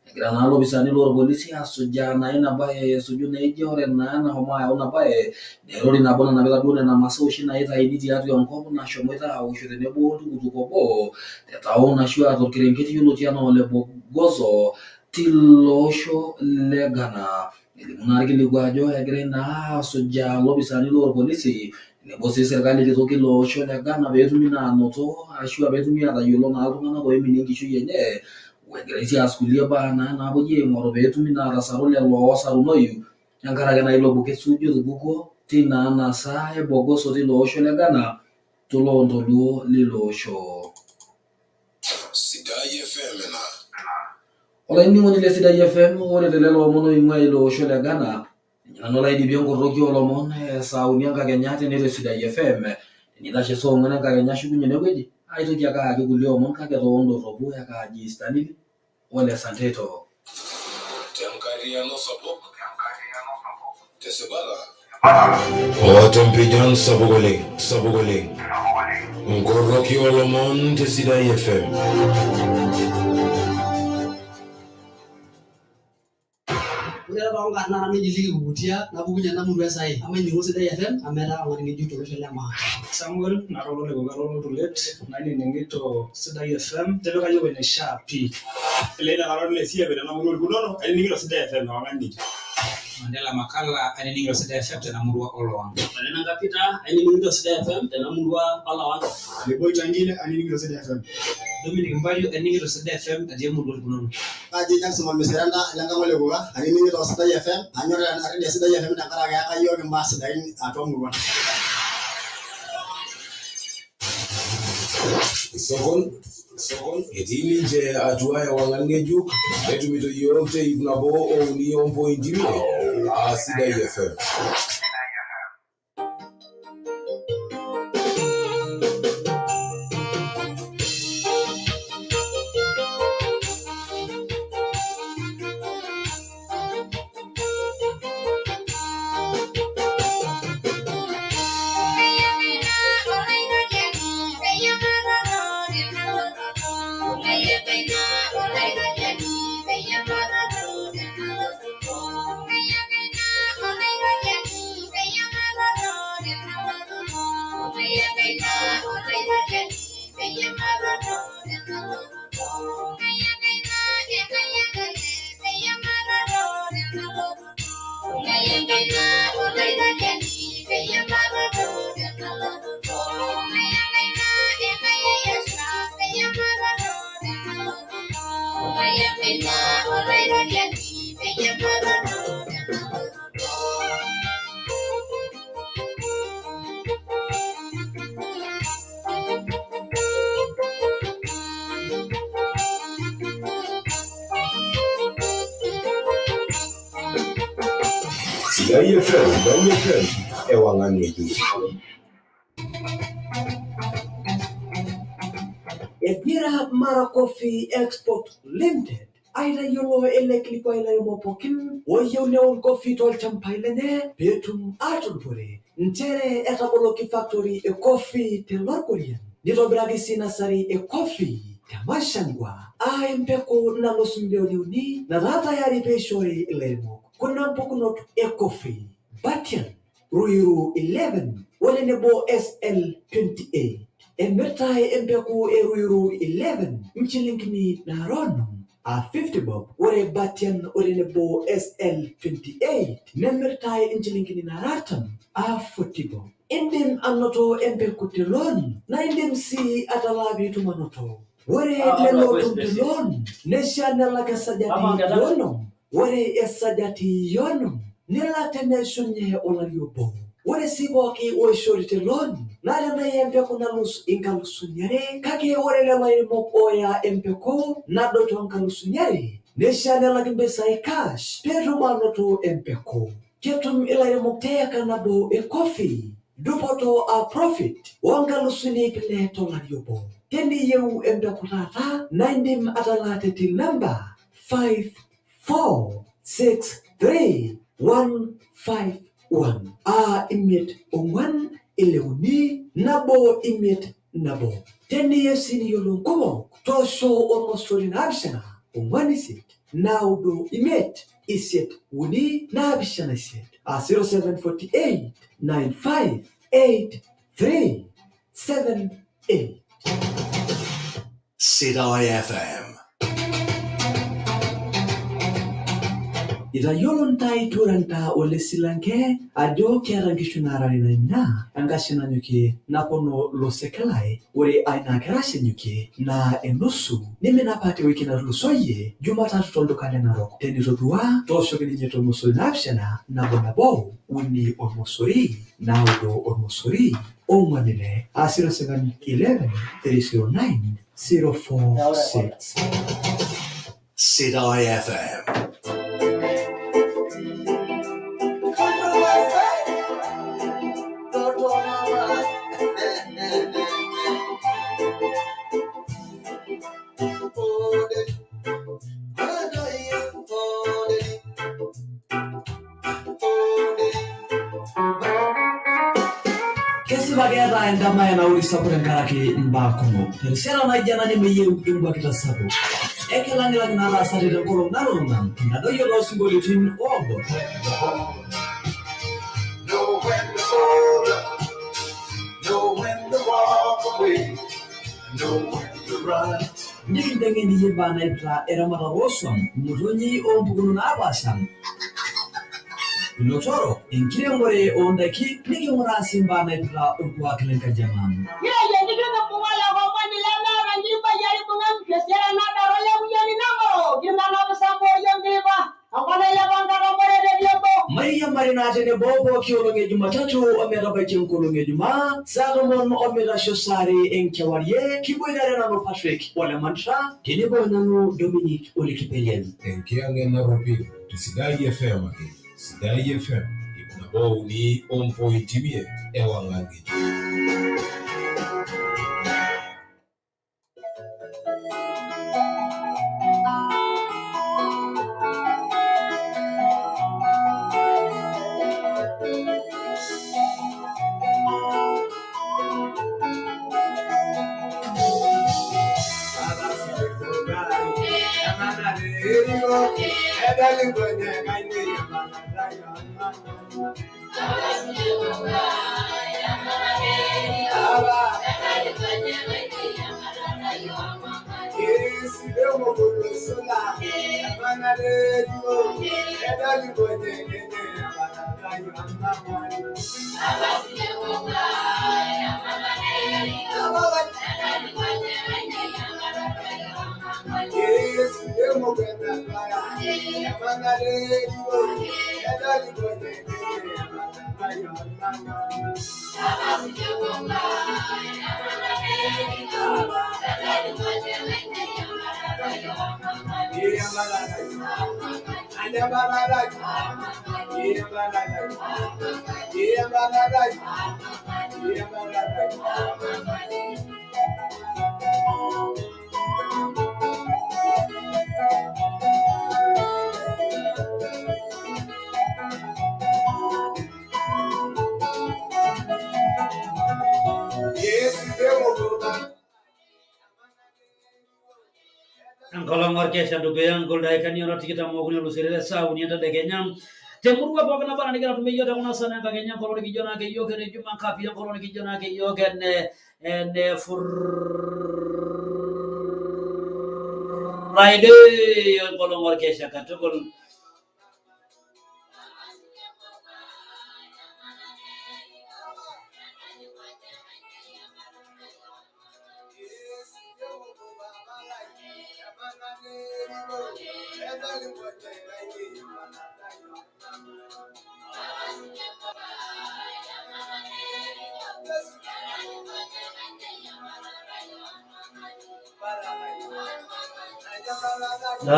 Egira naa ilopisaani loorpolisi asujaa naa ina bae esuju naa ejo ore naa enashomo ayau ina bae naa erori nabo nanapita duo nena masaa oshi naitayuni tiatua enkop nashomoita aosho tenebo oltukutuk obo te town ashu aa torkerenket yioloti enaa ole Bogoso tilo osho le Ghana. Elimu naa irkiliku ajo egirai naa asujaa ilopisaani loorpolisi tenebo sii serkali kitok ilo osho le Ghana peetumi naa anoto ashu peetumi aatayiolo naa iltung'anak oiminie enkishui enye egirai sii aas kulie baa naa naapuoi aing'oru peetumi naa atasaru lelo oosarunoyu tenkaraki naa ilo buket suuji otupukuo tina anasa e Bogoso tilo osho le Ghana toloontoluo lilo osho. Sidai FM ina. Olainining'oni le Sidai FM, ore telelo omon oing'ua ilo osho le Ghana, ninye nanu olaidipie nkoroki oolomon saa uni enkakenya tene te Sidai FM. Tenitashe saa ong'uan enkakenya ashukunye enewueji, aitoki ake ayaki kulie omon kake toondorropu ekaaji Stanley ole Santeto. Tenkarriyiano sapuk, tesipata o tempijan sapuk oleng, sapuk oleng. Nkoroki oolomon te Sidai FM. Ore taa toonkarn naa nanu eji Liki Kukutia napukunye ena murua e Sae. Amainining'o Sidai FM amu etaa oltung'ani ng'ejuk tolosho le maa. Samuel nara olole loltulet nainining'ito Sidai FM tipika yiok eneishaa pii. Leila kara ole siape tena murua orkunono ainining'ito Sidai FM ewang'an nejia. Mandela Makala ainining'ito Sidai FM tena murua olowang. Olena Nkapita ainining'ito Sidai FM tena murua olowang. Leboi Tangile ainining'ito Sidai FM. Dominic Mbario ainining'ito Sidai FM atii emurua orkunono. Kaji Jackson Olmiserenda lenkang ole Kuka ainining'ito Sidai FM anyor ena redio Sidai FM tenkaraki eyaka yiok imbaa sidain atua murua. Sokol etii ninche atua ewang'an ng'ejuk netumito yiok te 103.5 aa Sidai FM. Sidai FM, ewang'an ng'ejuk. Egira Mara Coffee Export Limited aitayiolo ele kilikuai ilairemok pookin oyieu neun coffee tolchambai lenye peetum aatudupore nchere etaboloki factory e coffee te Lorkorian nitobiraki sii nasari e coffee te Mashangwa aa empeku nalus milioni uni nataa tayari peishori ilairemok kuna mpukunot e coffee Batian, Ruiru 11 o tenebo SL28. Emirtae empeku e Ruiru 11 nchilingini naara onom aa 50 bob. Ore Batian o tenebo SL28 nemirtae nchilingini naara artam aa 40 bob. Indim anoto empeku te loan naa indim sii atalaa piitum anoto. Ore lelo otum te loan neishaa nelak esajati yonom. Ore esajati yonom nelak teneishunye olari obo. Ore sii pooki oishori te loan naa tenaa empeku nalus inkalusuni are kake ore lelo airemok ooya empeku nado toonkalusuni are neishaa nelak impisai cash peetum anoto empeku. Ketum ilairemok teeka nabo e coffee dupoto aa profit oonkalusuni ip ile tolari obo. Teniyieu empeku taata naa indim atalaa te till number 5463151 aa 5 4 6 3 1 5 1. Teniyieu sii niyiolou nkumok toosho ormosori 7 4 8 9 5 8 3 7 8 aa 0748 95 83 78. Sidai FM. Itayiolo ntae Turanta ole Silanke ajo keeta nkishu naarare naimina enkashe nanyokie napono losekelai ore aina kerashe enyokie naa enusu nimina apa tewiki natulusoyie Jumatatu tolduka le Narok. Tenitodua tooshoki ninye tormosori 7 1 1 3 0 9 0 4 6 aa 0711 309 046. Sidai FM. Kesipa keeta endama enauri sapuk tenkaraki imbaa kumok. Terishata naijo ena nemeyieu enkuakita sapuk. Ekilang'ilang'i nataasate tenkolong nalulung'a kintadoyio toosinkolioitin oogol. Know when to fold up, know when to walk away, know when to run. Nikinteng'en iyie imbaa naipirta eramatare ooswam, imotonyi oompukunot naapaasha, ilotorok, enkiremore oondaiki niking'uraa sii imbaa naipirta orkuak lenkaji ang'. Kiboitare naa tenebo pooki olong e Jumatatu ometabaiki enkolong e Jumaa saa tomon omeitasho saa are enkewarie. Kiboitare nanu Patrick Ole Mantra tenebo nanu Dominic Ole Kipelian. Enkiyang'et narropil te Sidai FM ake. Sidai FM, ip nabo uni ompointi imiet ewang'an ng'ejuk. Enkolong orkesha ndugu yangu ildaikani ora tikitam okuni olusirire saa uni entadekenya temurua pookin naba enaa nigira atumie iyiok tekuna saai enkakenya enkolong nikijo naake iyiok ene juma ngapi enkolong nikijo naake iyiok ene Friday enkolong orkesha katukul.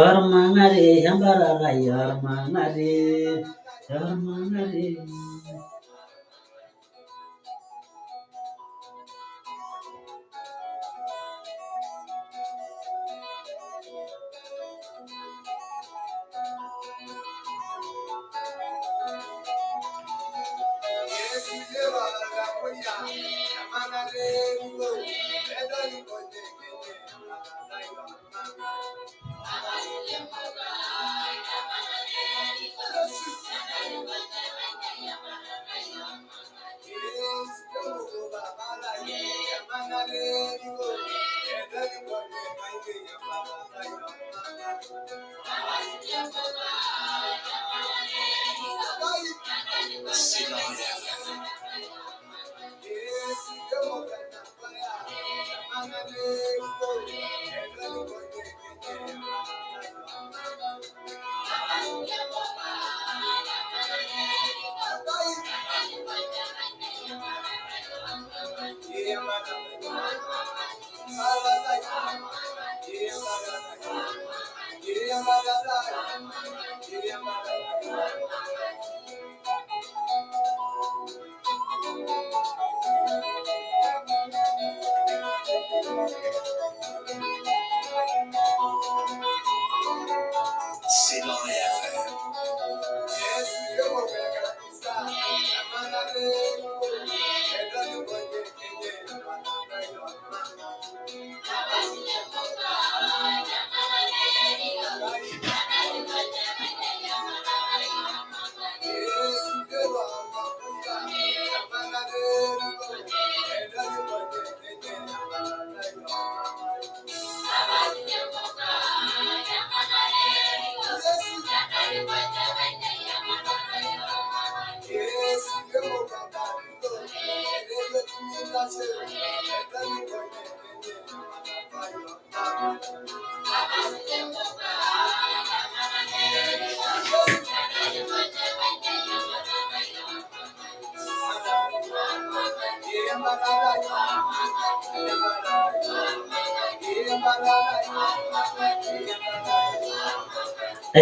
Ormang'ati embararai ormang'ati ormang'ati.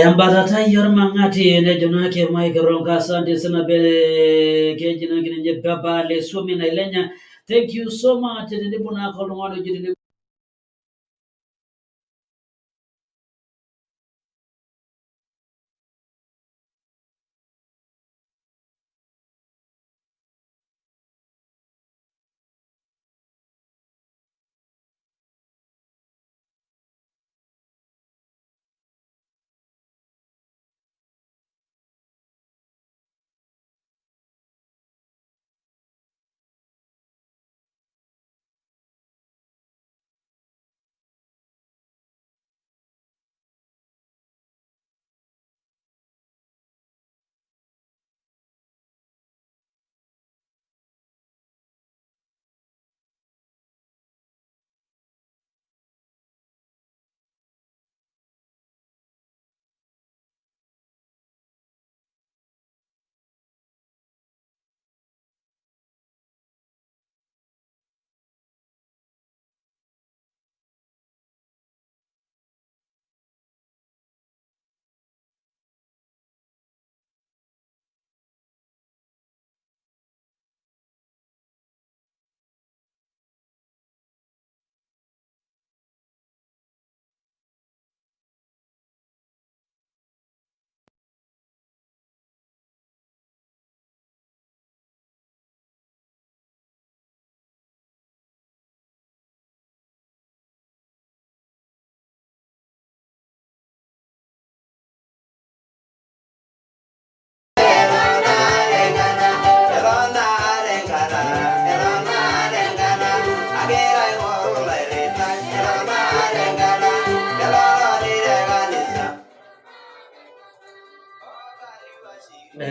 Embatatai ormang'ati nejo naake Mike Ronka, asante sana be keji naake ninye baba lesuomi nailenya. Thank you so much tenebo naake oltung'ani oji tene.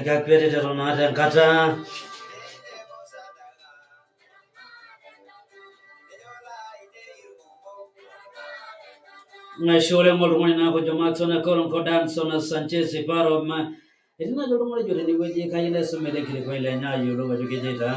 Kakwetita eton aata enkata. Ashe oleng oltung'ani naa ojo Maxon Koronko Danson Sanchez Paro ma etii naaji oltung'ani ojo tenewueji kayieu naisum ele kilikuai lenye ayiolou ajo kejoito.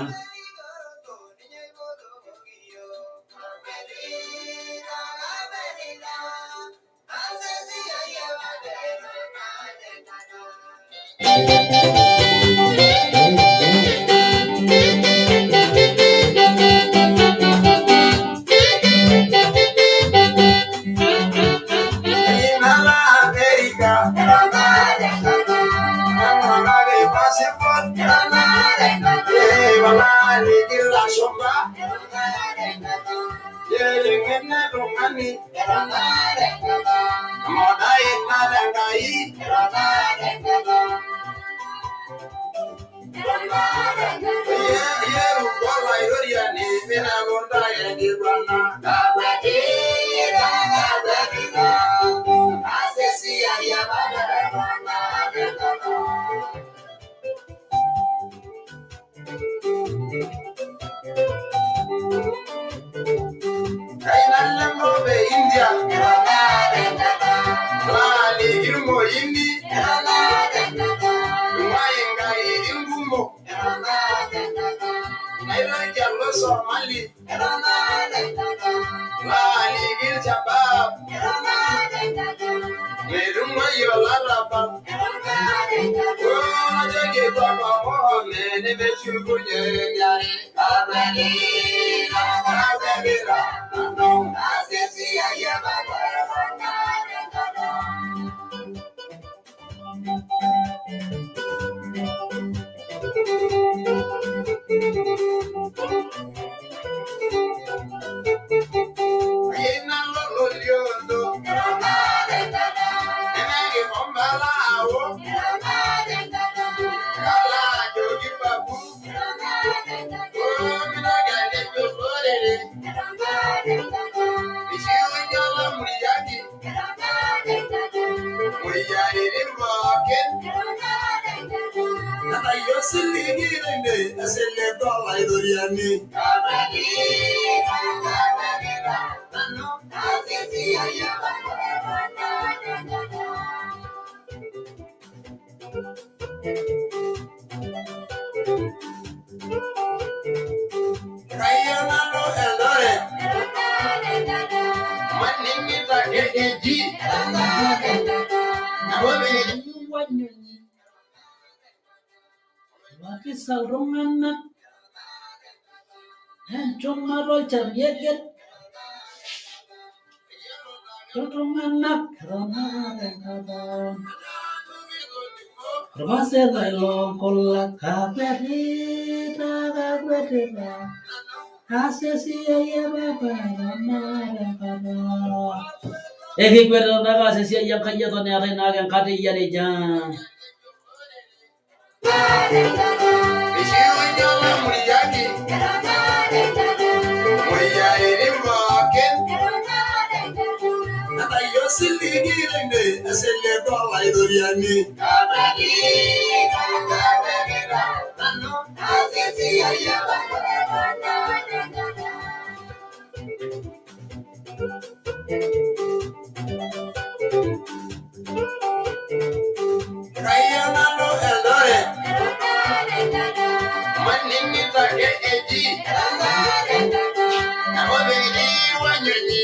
Right. Wakisa iltung'anak enchumata olchani egel iltung'anak eton enkata irmaasai loonkulak kakwetita kakwetita aas esiai e papa eton aata enkata. Ekikwetita naake aas esiai Enkai eton eetae naake enkata eyia nejia. Kayieu nalo Eldoret. Maningito ake eji. Enkop nikitii Wanyonyi.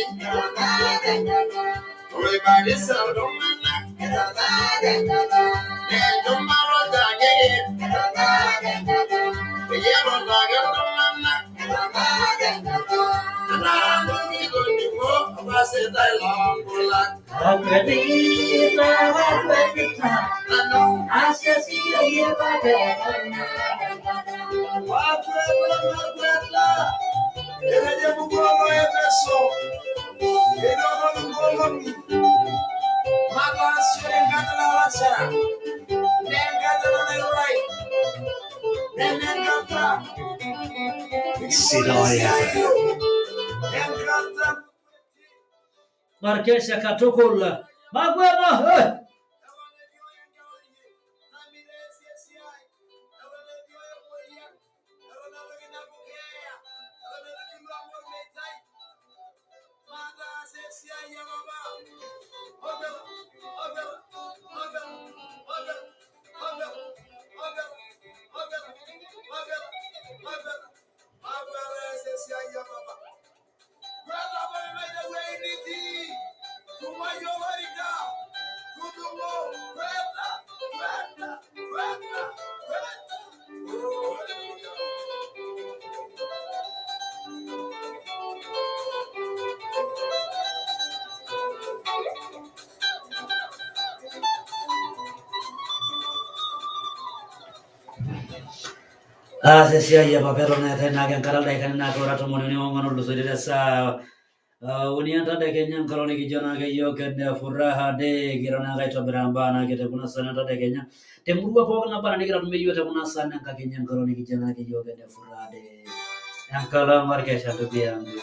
Ore Garissa iltung'anak. Nenchumata olchani. Peyie eton ake iltung'anak. Etaa kitoning'o orpasitai loonkulak. Kakwetita kakwetita aas esiai e papa eton aata enkata. Sidai FM. Markesha katukul makweta eh. Aas esiai e papa eton eetae naake enkata ildaikani naake ora tomoniuni oong'uan otulusoitie tesaa uni entadekenya enkolong nikijo naake yiok ene furaha day kiro naake aitobiraa imbaa naake te kuna saan entadekenya temurua pookin naba anaa nikiata tumie yiok te kuna saan enkakenya enkolong nikijo naake yiok ene furaha day enkolong orkesha ndugu yangu.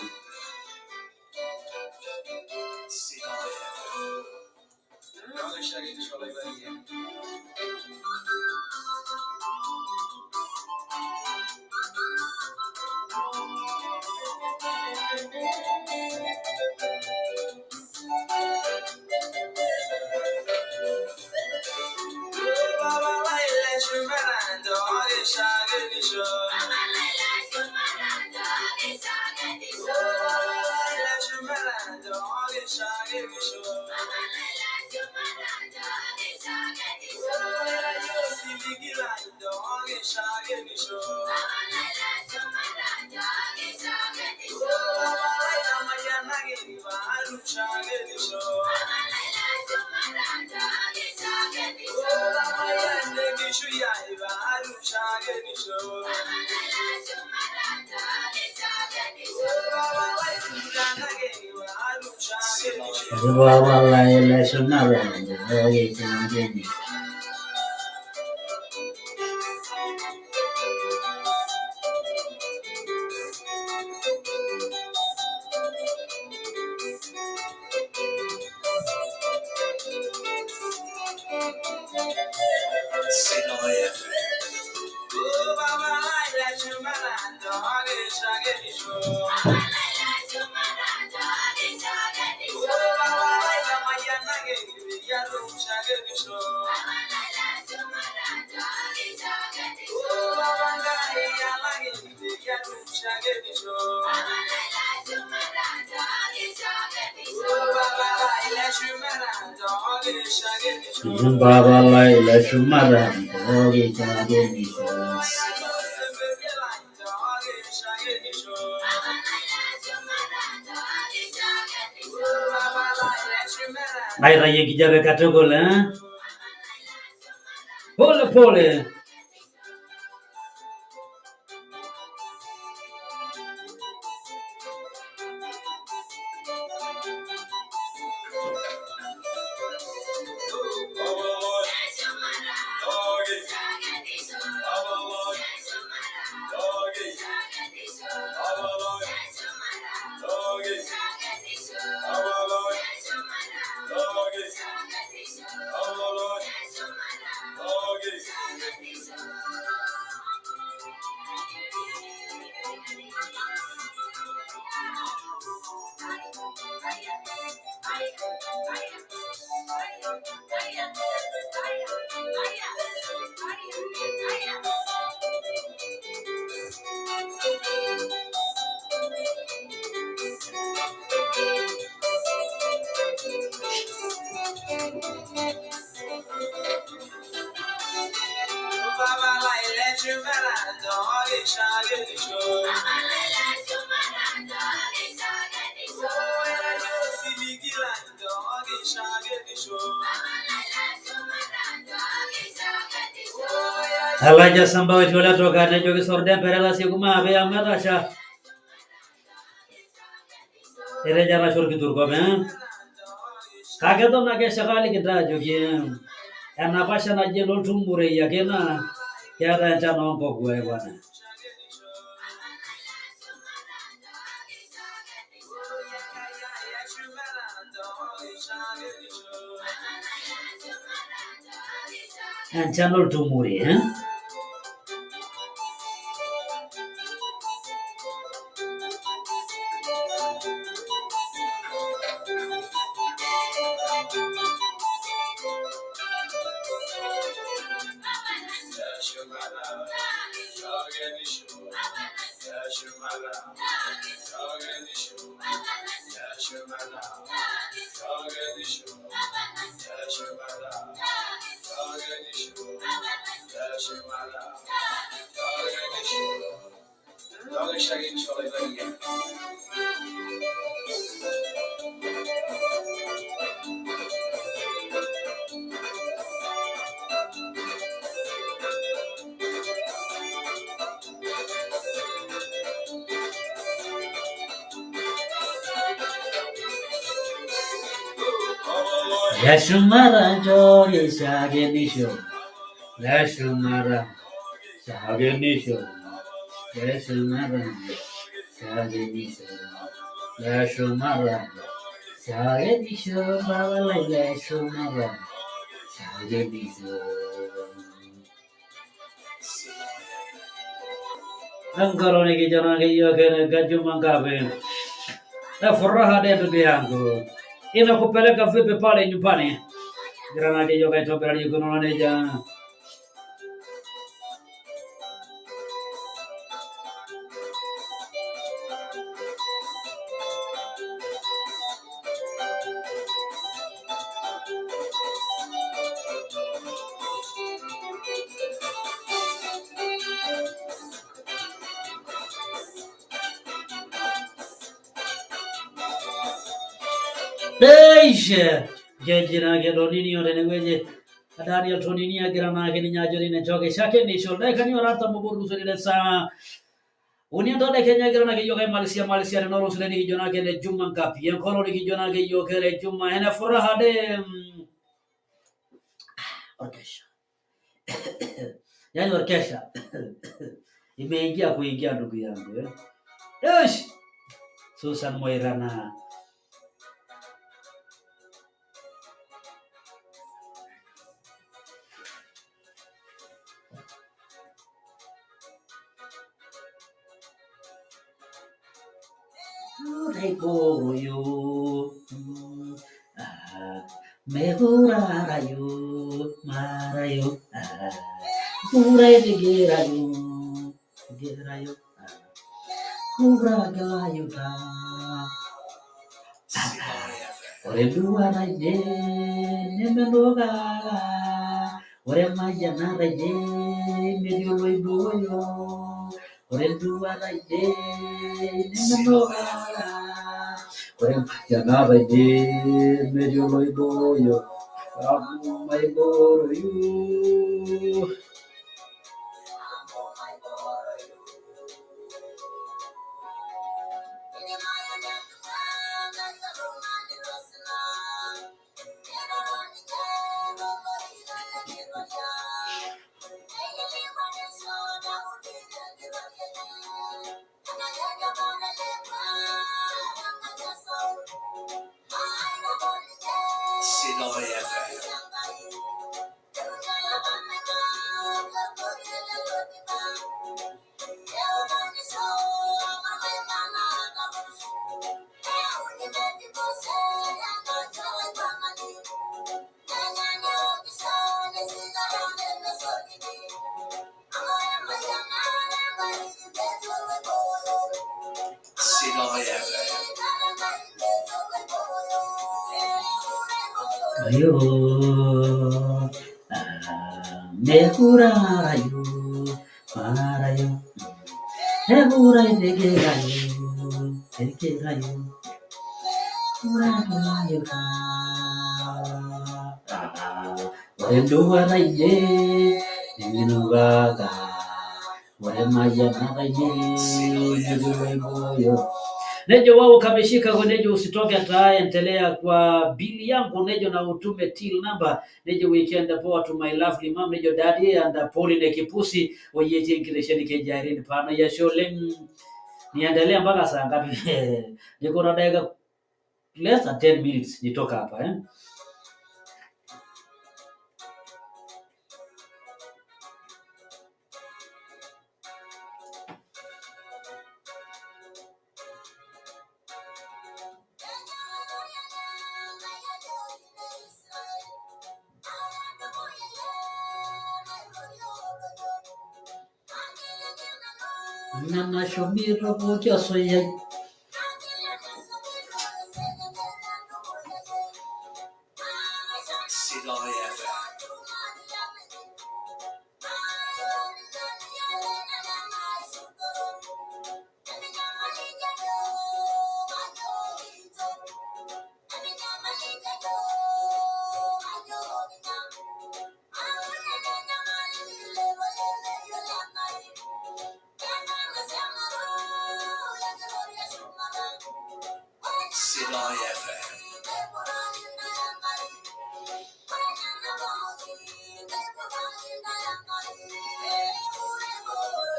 Baba lai lai shumara Baba lai lai shumara Naitayie enkijape katukul eh? Pole pole. Alaja samba wetu toka nejoki sorden perela siku maape amu etasha. Etejo etasha orkiturkop eh? Kake eton ake esha kaaliki intae ajoki enapa sha naji enoltumurei ake naa keetae enchan oonkokua bwana. Enchan oltumurei eh? Leshumara nchoki shakenisho. Leshumara shakenisho. Leshumara shakenisho. Leshumara shakenisho. Baba leshumara shakenisho. Enkolong nikijo naake yiok Juma Ngape. Furaha de ndugu yangu. Inakupeleka vipi pale nyumbani? Granadi yoga itobirari kunono neja. Eish! Keji naake Toninio tenewueji. Daniel Tonini egira naake ninye ajo tine nchooki shakenisho. Ildaikani ora artam obo otulusore saa uni entadekenya egira naake yiok aimalisia malisia tena olong sidai nikijo naake ene Juma Ngapi. Enkolong nikijo naake yiok ene Juma ene furaha de orkesha. Yaani orkesha. Imeingia kuingia ndugu yangu eh. Eish! Susan Moirana. Raikoroyo, mehurarayo, marayo, huraigerayo, gerayo, huragelayo ta. Ore duaraye nemenoga, ore mayianaraye metii oloibooyo, ore duaraye nemenoga, Ore emayianata ainei metii oloibooyo amu maiboroyu. Sidai FM. Sidai FM. Ayo, mekura arayo, marayo, ekura itekerayo, tekerayo, kura kilayo. Ore enduata ainei neminukaka, ore emayianata ainei metii oloibooyo. Nejo wao kameshika nejo usitoke taa, endelea kwa bili yangu nejo na utume till number nejo weekend poa to my lovely mom nejo daddy and Pauline Kipusi oyetie enkitesheni keji Irene pano yasho oleng. Niendelea mpaka saa ngapi? Niko na dakika less than 10 minutes nitoka hapa eh. Nana shomito pooki osuyai. Sidai FM. Sidai FM.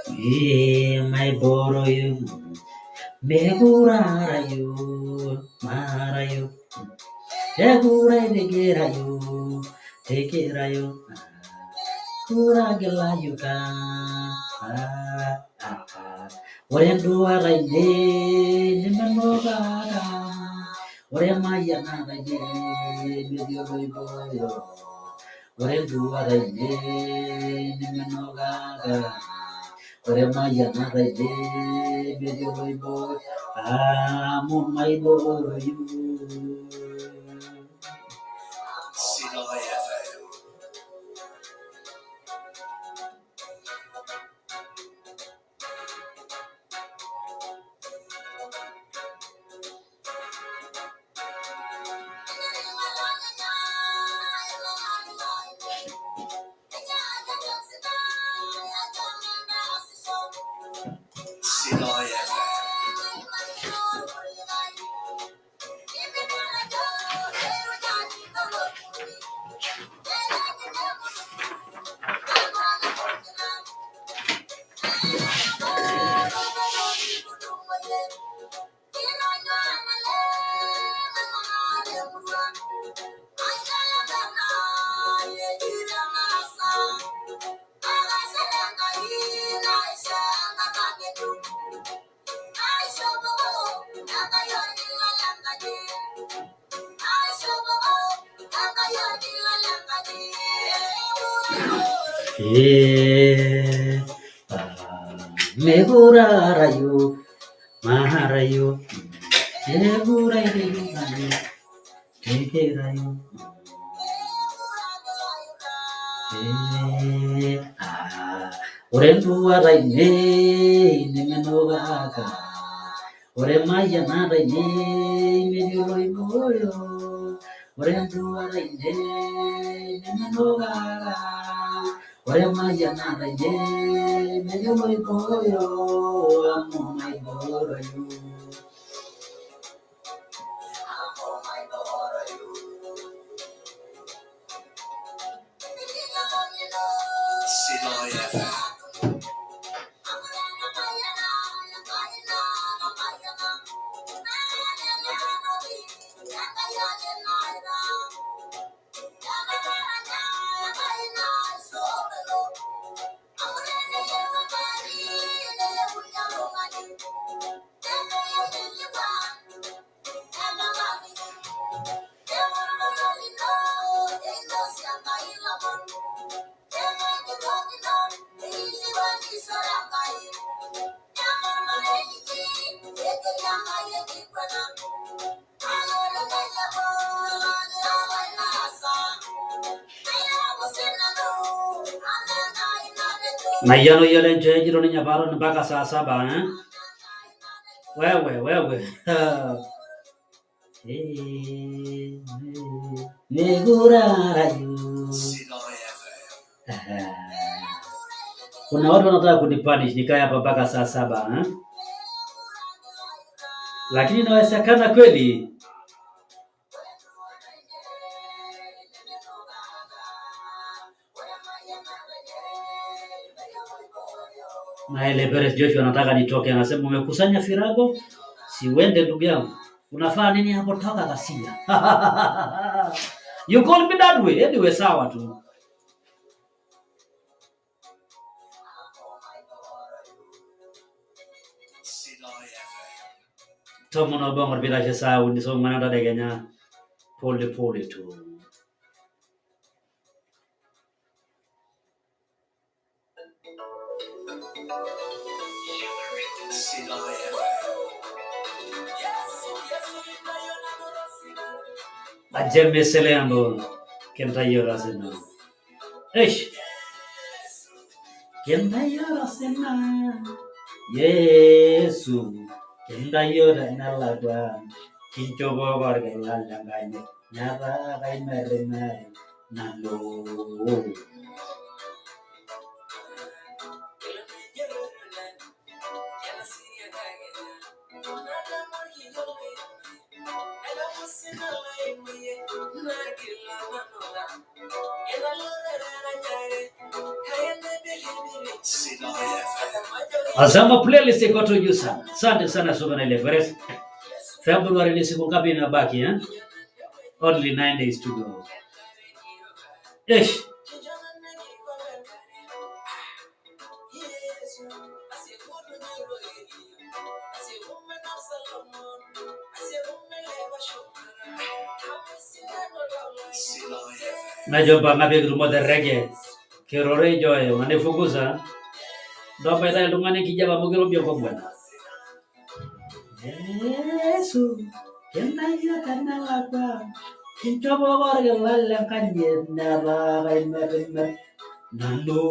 Eh, maiboroyu mekure arayu marayu ekure itekerayu tekerayu kuragilayuka. Ore enduata ainei nemenukaka, ore emayianata ainei metii oloibooyo, ore enduata ainei nemenukaka, ore emayianata ainei metii oloibooyo amu maiboroyu. Sidai FM. Sidai FM. Eh, mekure arayu marayu ekure itekerayu tekerayu. Eh, ore enduata ainei nemenukaka, Ore mayianat ainei metii oloibooyo. Ore enduata ainei nemenukara. Ore mayianat ainei metii oloibooyo amu maibooroyu. Sidai FM. Mayiano yiolo enchoo ejito ninye paaton mpaka saa saba eh? Wewe wewe Mekure arayu. Kuna watu wanataka kunipunish nikae hapa mpaka saa saba eh? Lakini inawezekana kweli? Na ile Perez Joshua anataka nitoke, anasema umekusanya firago, si uende ndugu yangu, unafaa nini hapo? Toka ghasia. You call me that way. Anyway, sawa tu. Sidai FM. Tomon obo eng'or piitashe saa uni saa ong'uan entadekenya pole pole tu. Sidai FM. Ajeme seleambo kentayiolo sina. Eish. Kentayiolo sina. Yesu. Kentayiolo tenelakwa. Kinchopoki orkila lenkanyit. Netaa kaimerrimerr nalo. Sidai FM. Azama playlist iko tu juu sana. Asante sana Susan ile Perez. February ni siku ngapi imebaki eh? Only 9 days to go. Ish. Sidai FM. Najua ngapi kitumote reggae. Kirore joy unanifukuza. Ndo paita iltung'anak enkijape amu kirobi enkop bwana. Yesu, kintayio tenelakwa, kinchopoki orkila lenkanyit netaa kaimerrimerr nanu.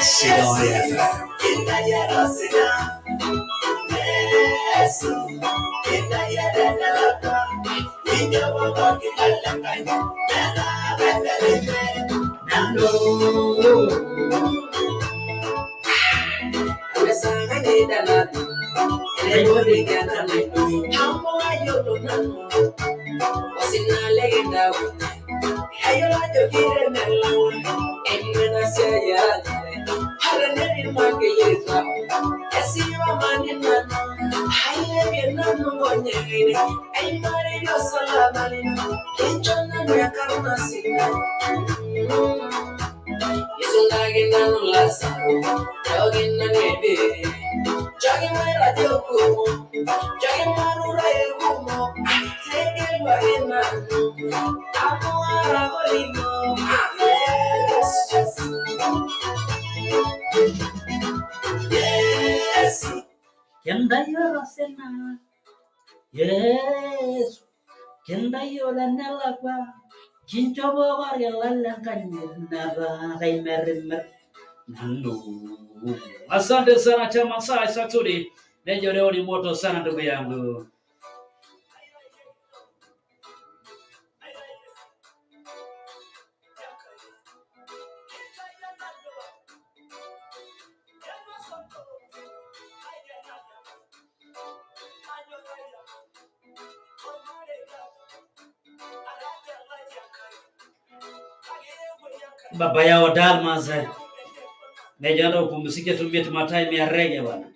Sidai FM. Kintayiolo sina Yesu, kintayiolo enelakwa, kinchopoko orkila lenkanyit netaa kaimerrimerr nanu. Asante sana chama saa Saksudi, nejo leo ni moto sana ndugu yangu. Baba yao Dalmas, nejo ndo upumzike, tumie time ya rege bwana.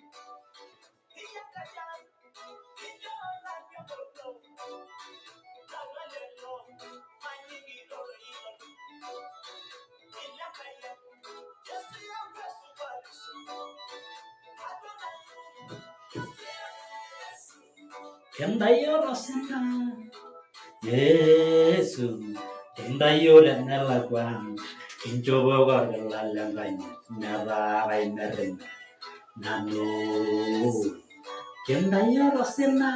Kintayiolo sina Yesu, kintayiolo enelakwa, kinchopoko orkila lenkanyit netaa kaimerrimerr nanu. Kintayiolo sina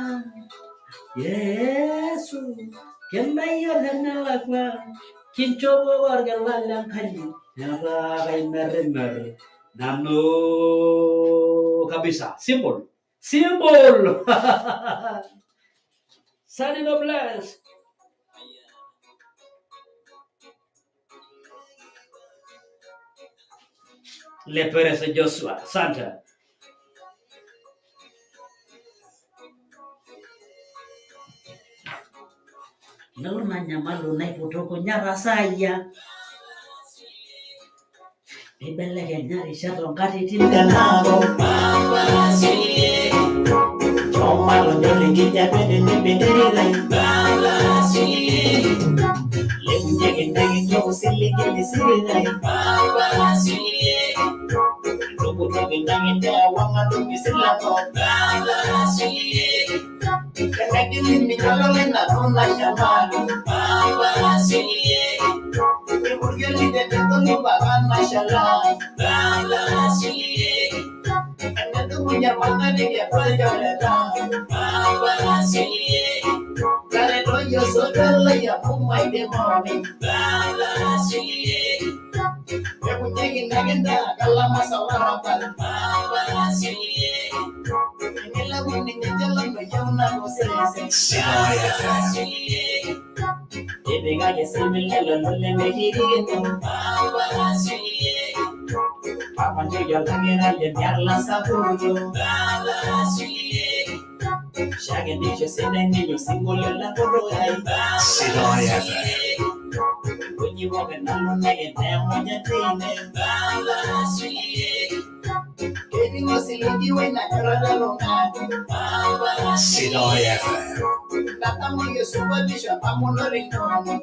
Yesu, kintayiolo enelakwa, kinchopoko orkila lenkanyit netaa kaimerrimerr nanu kabisa. Simple. Simple. Sunny no bless. Le Perez Joshua. Santa. Lolo nanyamalu naipotoko nyarasaya. Nibelekenya rishat onkatitin Tenabo Choma lonyor enkijape tenebenderirai Lepunyeki nekincho osiligi tisirirai Tuputoki ntang'inte ewang'an tolmisil lenkop Tenegili ninye ololoinanu nashamalu Irpurkeli tenetoni mpaka nashalaa Enedumunye ormang'ati atua ilchoreta Taretoki osotua lai amu maidim openy Lepunyeki nekintaa kalamasa olarrabal Tenilepu ninye enchalan oyieu nanu seisen Tipikaki esimil lelo lemekirikino Papa njoki oltakira lemiarla sapuko Shakenisho sidai ninye osinkolio lenkutuk ai Sidai FM. Wueji pookin nalo nekintemunya teine Kening osiligi weina nyorrata tung'ani Sidai FM. Natamoyia esupatisho pamunore inono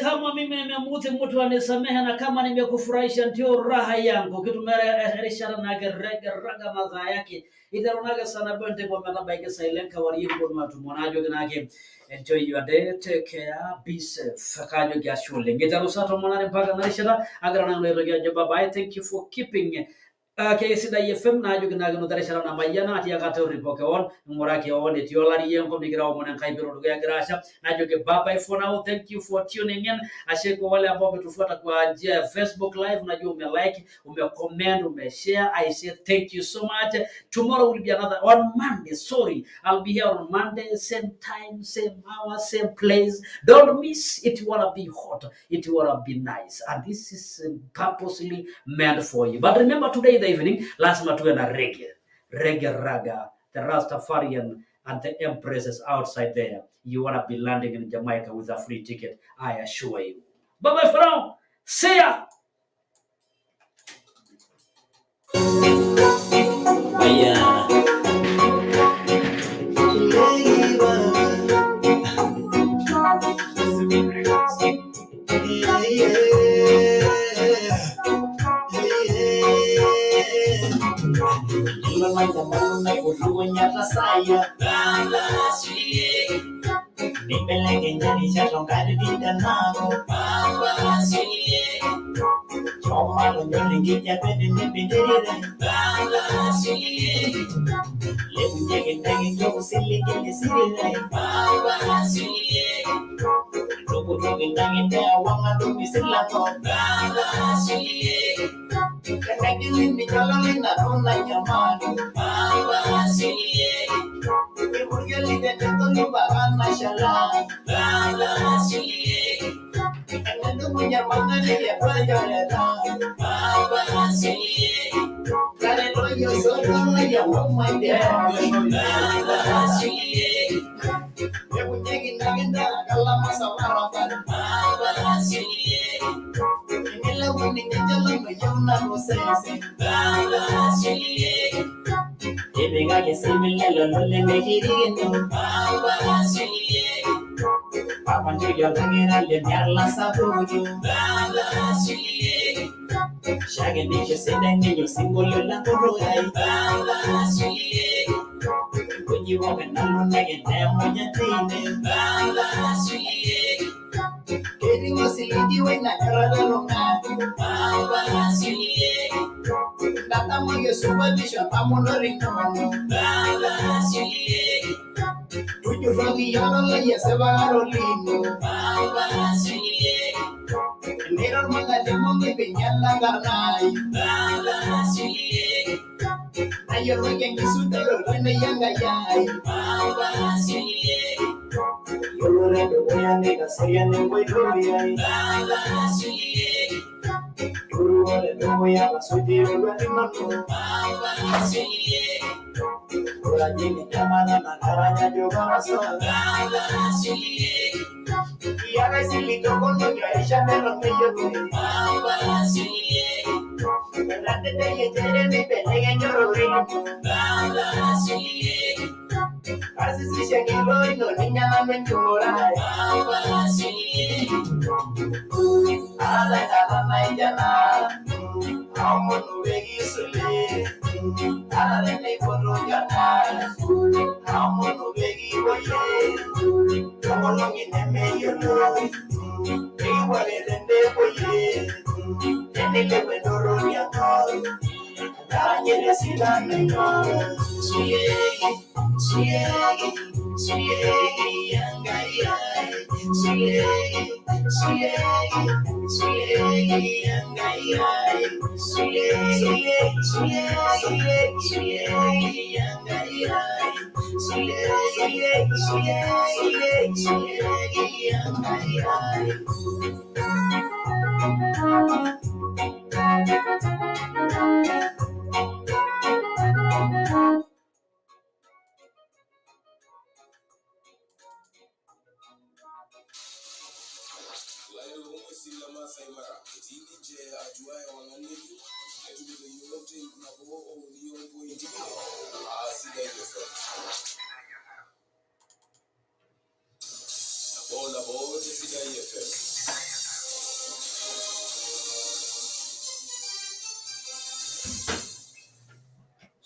Kama mimi nimemuudhi mtu anisamehe, na kama nimekufurahisha ndio raha yangu. Kitumere erishata nake rege raga madhaa yake iterunake sana bente kwa metabaiki sailen kawarie kwa matumonajo nake. Enjoy your day, take care, be safe. Kajo ashe oleng. Iteru saa tomon aare mpaka ena rishata agira nanu aitoki ajo bye bye. Thank you for keeping Kesidai FM naajoki naa kinoto erishata namayiana atiaka torripo kewon, ing'ura kewon etii olari enkop nikigira aomon Enkai pelo dukuya egira asha. Najoki bye bye for now, thank you for tuning in. Ashe kwa wale ambao wametufuata kwa njia ya Facebook live, najua umelike, umecomment, umeshare. I say thank you so much. Tomorrow will be another on Monday. Sorry, I'll be here on Monday, same time, same hour, same place. Don't miss it. Wanna be hot, it wanna be nice, and this is purposely meant for you. But remember today in the evening, lazima tuwe na reggae, reggae raga, the Rastafarian and the empresses outside there. You wanna be landing in Jamaica with a free ticket, I assure you. Bye bye for now. See ya. Mayiana.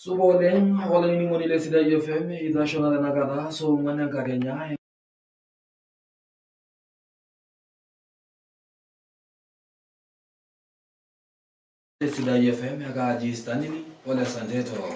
Supa oleng olainining'oni le Sidai FM eitasho naa tenakata saa ong'uan enkakenya. Sidai FM ekaaji Stanley ole Santeto.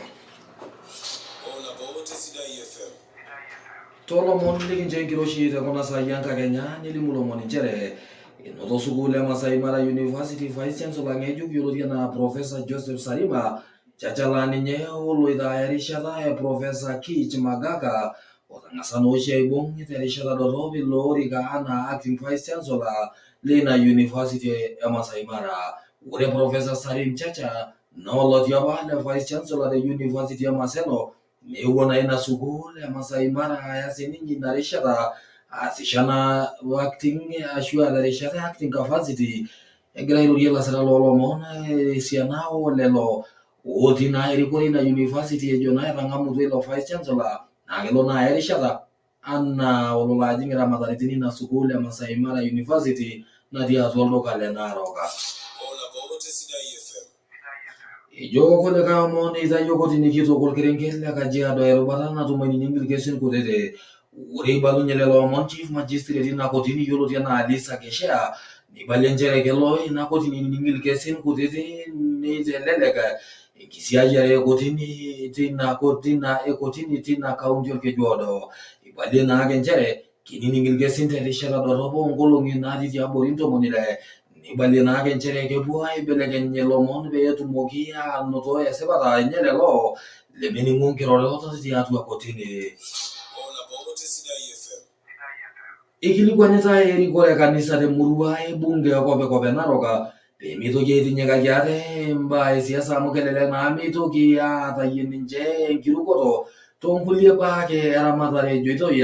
Toolomon likincho enkiroshi te kuna saai enkakenya nelimu lomon nchere enoto sukuul e Masai Mara University Vice Chancellor ng'ejuk yioloti anaa Professor Joseph Sarima Chacha laa ninye oloito aya erishata e Professor Kich Magaka otang'asa naa oshi aibung terishata dorrop ilo orika anaa acting Vice Chancellor leina University e Masai Mara. Ore Professor Sarim Chacha naa oloti apa le Vice Chancellor te University e Maseno neewuo naa ina sukuul e Masai Mara aya sininye ina rishata aasisho anaa acting ashua terishata e acting capacity egira airorie ilasirak loolomon esiana oolelo otii naa erikore ina university ejo naa etang'amutua ilo vice chancellor naa kelo naa aya erishata anaa ololo ajing iramataritin ina sukuul e Masai Mara University natii atua olduka le Narok. Ejo kulikae omon eitayio kotini kitok olkerenket le Kajiado erubata natum ainining ilkesin kutiti. Ore eibalunye lelo omon Chief Magistrate ina kotini yioloti anaa Lisa Geshea neibalie nchere kelo ina kotini ainining ilkesin kutiti neitelelek enkisiayiare e kotini tina tina kaunti Olkeju Odo. Eibalie naake nchere Kinining ilkesin terishata dorrop oo nkolong'i naatii tiabori 60, neibalie naake nchere kepuo aibelekeny ilomon pee etumoki aanoto esipata enye lelo lemening'o nkirorot tiatua kotini. Eikilikuanitae erikore e kanisa te murua e bunge e kopikop e Narok pee meitoki aitinyikaki ate imbaa e siasa amu kelelek naa meitoki aatayie ninche enkirukoto toonkulie baa ake eramatare ejoitoi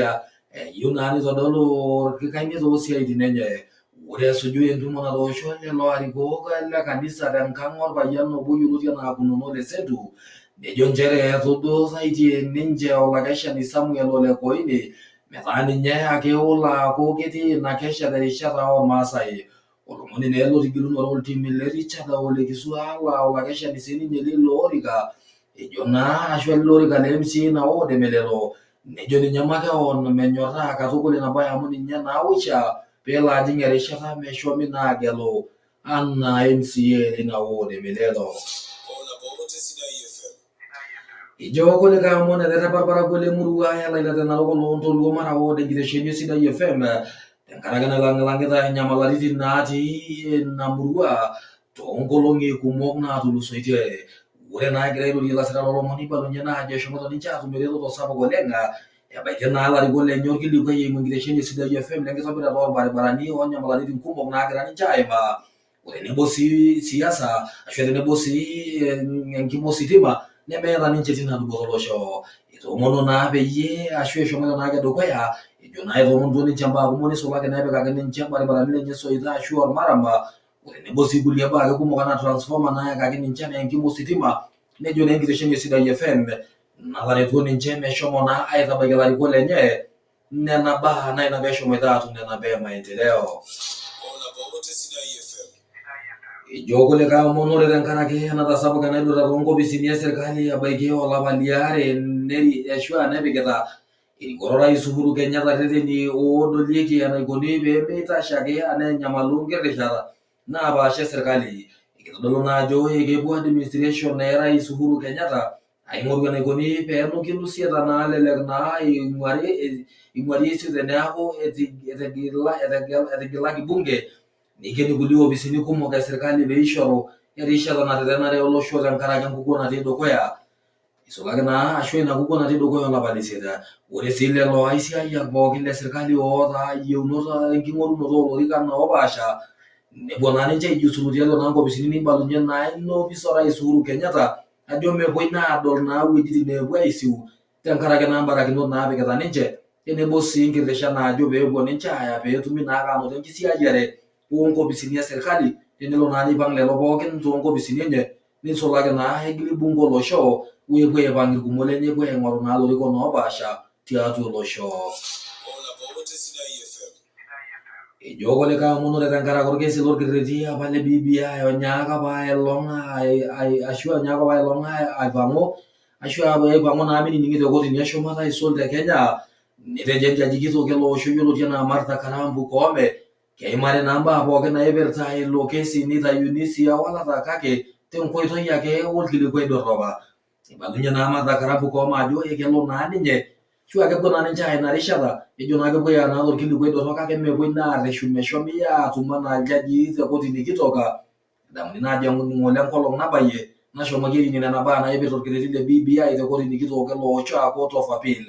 eyieu naa nitodolu orkikanie toosiaitin enye. Ore esuju entumo natoosho lelo arikok le kanisa tenkang orpayian obo yioloti anaa Kunono le Sentu, nejo nchere etuduraitie ninche olakeshani Samuel Ole Koini metaa ninye ake olo aaku ketii ina kesha terishata oormaasai. Olomoni naa ele otigilunore oltimi le Richard Ole Kisua laa olakeshani sininye leilo orika ejo naa ashu lilo orika le MCA ina ward e Melelo nejo ninye makewon menyorraa katukul ina bae amu ninye naa oishaa pelo ajing erishata meshomi naa agelu anaa MCA leina ward e Melelo. Ejo kulikae omon eterepa irparakuo le murua e Laila te Narok oloontoluo Mara ward enkitesheni e Sidai FM tenkaraki nailang'ilang'ita inyamalaritin naatii ina murua toonkolong'i kumok naatulusoitie. Ore naa egira airorie ilasirak loolomon neibalunye naa ajo eshomoita ninche aatum eretoto sapuk oleng ebaiki naa ilarikok lenye orkilikuai eimu enkitesheni e Sidai FM lenkitobirata oolbaribarani onyamalaritin kumok naagira ninche aimaa. O tenebo sii siasa ashu tenebo sii enkima ositima nemeeta ninche tina luboto olosho. Etoomono naa peyie ashu eshomoita naake dukuya ejo naa etoomonutuo ninche mbaa kumok neisulaki nepikaki ninche irbaribarani lenye isoito ashu ormaram o tenebo sii kulie baa ake kumok anaa transformer nayakaki ninche anaa enkima ositima nejo naa enkitesheni e Sidai FM nataretuo ninche meshomo naa aitabaiki ilarikok lenye nena baa naa ina peshomoita aatum nena baa e maendeleo. Ejo kulikae omon ore tenkaraki enatasapuka enaidurra toonkopisini e serkali ebaiki olapa liare neri ashu aa nepikita erikore orais Uhuru Kenyatta rreteni oodolieki enaikoni pee meitashe ake anaa enyamalu nkirrishat napaasha e serkali. Ekitodolu naa ajo ekepuo administration e rais Uhuru Kenyatta aing'oru enaikoni pee enuki ilusieta naalelek naa eing'uari eing'uari esiu teneaku etigilaki bunge neikeni kulie opisini kumok e serkali pee eishoru erishata naterenare olosho tenkaraki enkukuo natii dukuya eisulaki naa ashu ina kukuo natii dukuya olapa le isiet. Ore sii lelo aisiayiak pookin le serkali oota yieunot enking'orunoto oo lorikan oopaasha nepuo naa ninche aijiusulu tiatua naa nkopisini neibalunye naa ina opis orais Uhuru Kenyatta ajo mepuoi naa adol naa wuejitin neepuo aisiu tenkaraki naa mbarakinot naapikita ninche tenebo sii nkirishat naajo peepuo ninche aaya peetumi naake anoto enkisiayiare oo nkopisini e serkali tenelo naa neipang lelo pookin too nkopisini enye neisulaki naa egili bunge olosho weepuo aipang irkumok lenye epuo aing'oru naa lorikon oopaasha tiatua olosho. Ejo kulikae omon ore tenkaraki orkesi lorkerreti apa le BBI onyaaka apa aelong ashu onyaaka apa aelong aipang'u ashu aipang'u naa minining'i te kotini eshumata aisul te Kenya netejo enjaji kitok ele osho yioloti enaa Martha Karambu Koome keimari naa mbaa pookin naipirta ilo kesi neitayuni sii ewalata kake tenkoitoi ake olkilikuai dorrop. Eibalunye naa Martha Karambu Koome ajo ekelo naa ninye ashu aa kepuo naa ninche aaya ina rishata ejo naa kepuo aaya naa torkilikuai dorrop kake mepuoi naa arreshu meshomi aatum anaa iljajii te kotini kitok. Edamuni naa ajo ng'ole enkolong nabayie nashomoki ainining nena baa naipirta orkerreti le BBI te kotini kitok ele osho aa Court of Appeal.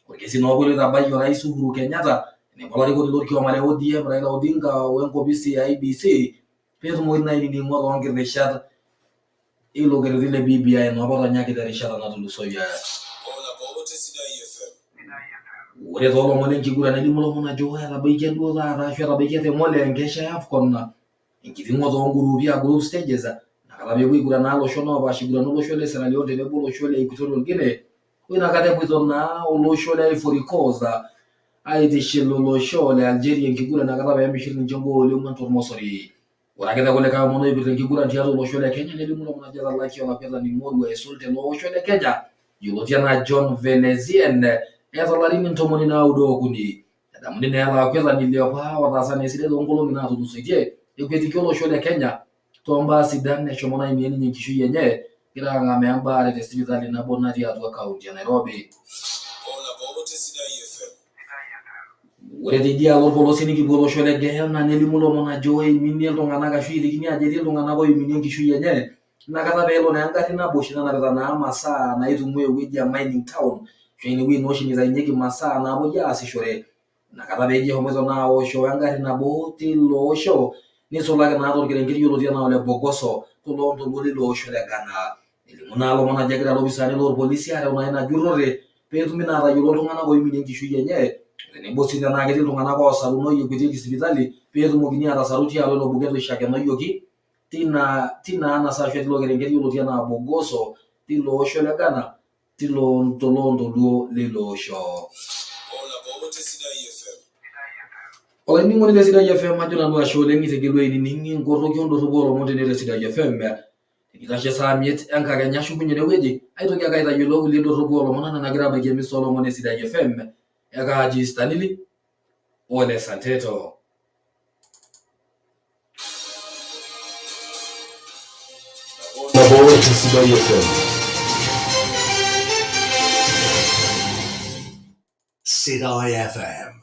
Orkesi naa apa oitabayie orais Uhuru Kenyatta tenebo olarikoni lorkioma le ODM Raila Odinga wenkopisi e IEBC peetumoki naa ainining'o toonkirishat ilo kerreti le BBI naa apa otanyaki terishata natulusoyie. Ore toolomon lenkiguran nelimu ilomon ajo etabaikia duo taata ashu etabaikia te ng'ole enkesha e AFCON enkiting'oto oonguruupi aa group stages. Inakata peepuo aiguran naa loshon oopaasha eiguran olosho le Sierra Leone tenebo olosho le Equatorial Guinea o inakata epoito naa olosho le Ivory Coast aitishil olosho le Algeria enkiguran inakata peemishir ninche gooli ong'wan tormosori. Ore ake te kulikae omon oipirta enkiguran tiatua olosho le Kenya nelimu ilomon ajo etalaki olakwetani moruo aisul tele osho le Kenya yioloti anaa John Velezien eeta ilarin 93. Edamuni naa ele akwetani liopa otaasa naa esidai toonkolong'i naatulusoitie ekwetiki olosho le Kenya toombaa sidan eshomo naa aimie ninye enkishui enye egira ang'amaa embaare te sipitali nabo natii atua kaunti e Nairobi. Ore teidialo olpolosie nikipuo olosho le Guyana nelimu ilomon ajo eiminie iltung'anak ashu eitekini ajo etii iltung'anak oiminie enkishui enye inakata peelo naa engarri nabo oshi nanapita naa masaa naitung'ua ewueji e mining town ashu inewueji naa oshi nitainyeki masaa naapuoi aasishore inakata peeji eshomoito naa aosho engarri nabo tilo osho neisulaki naa torkerenket yioloti anaa ole Bogoso toloontoluo lilo osho le Ghana. Elimu naa lomon ajo egira ilopisaani loorpolisi areu naa ina jurrore peetumi naa atayiolo iltung'anak oiminie enkishui enye tenebo sii tenaa ketii iltung'anak oosarunoi ekwetieki sipitali peetumokini aatasaru tialo ilo buket oishakenoyioki tina tina anasa ashu tilo kerenket yioloti anaa Bogoso tilo osho le Ghana tilo toloontoluo lilo osho. Olainining'oni le Sidai FM ajo nanu ashe oleng itegelua ainining inkoroki ondorropu oolomon tene te Sidai FM. Tenitashe saa miet enkakenya ashukunye enewueji aitoki ake aitayiolo kulie dorropu oolomon anaa nagira abaiki emisa oolomon e Sidai FM. Ekaaji Stanley ole Santeto. Nabo te Sidai FM. Sidai FM.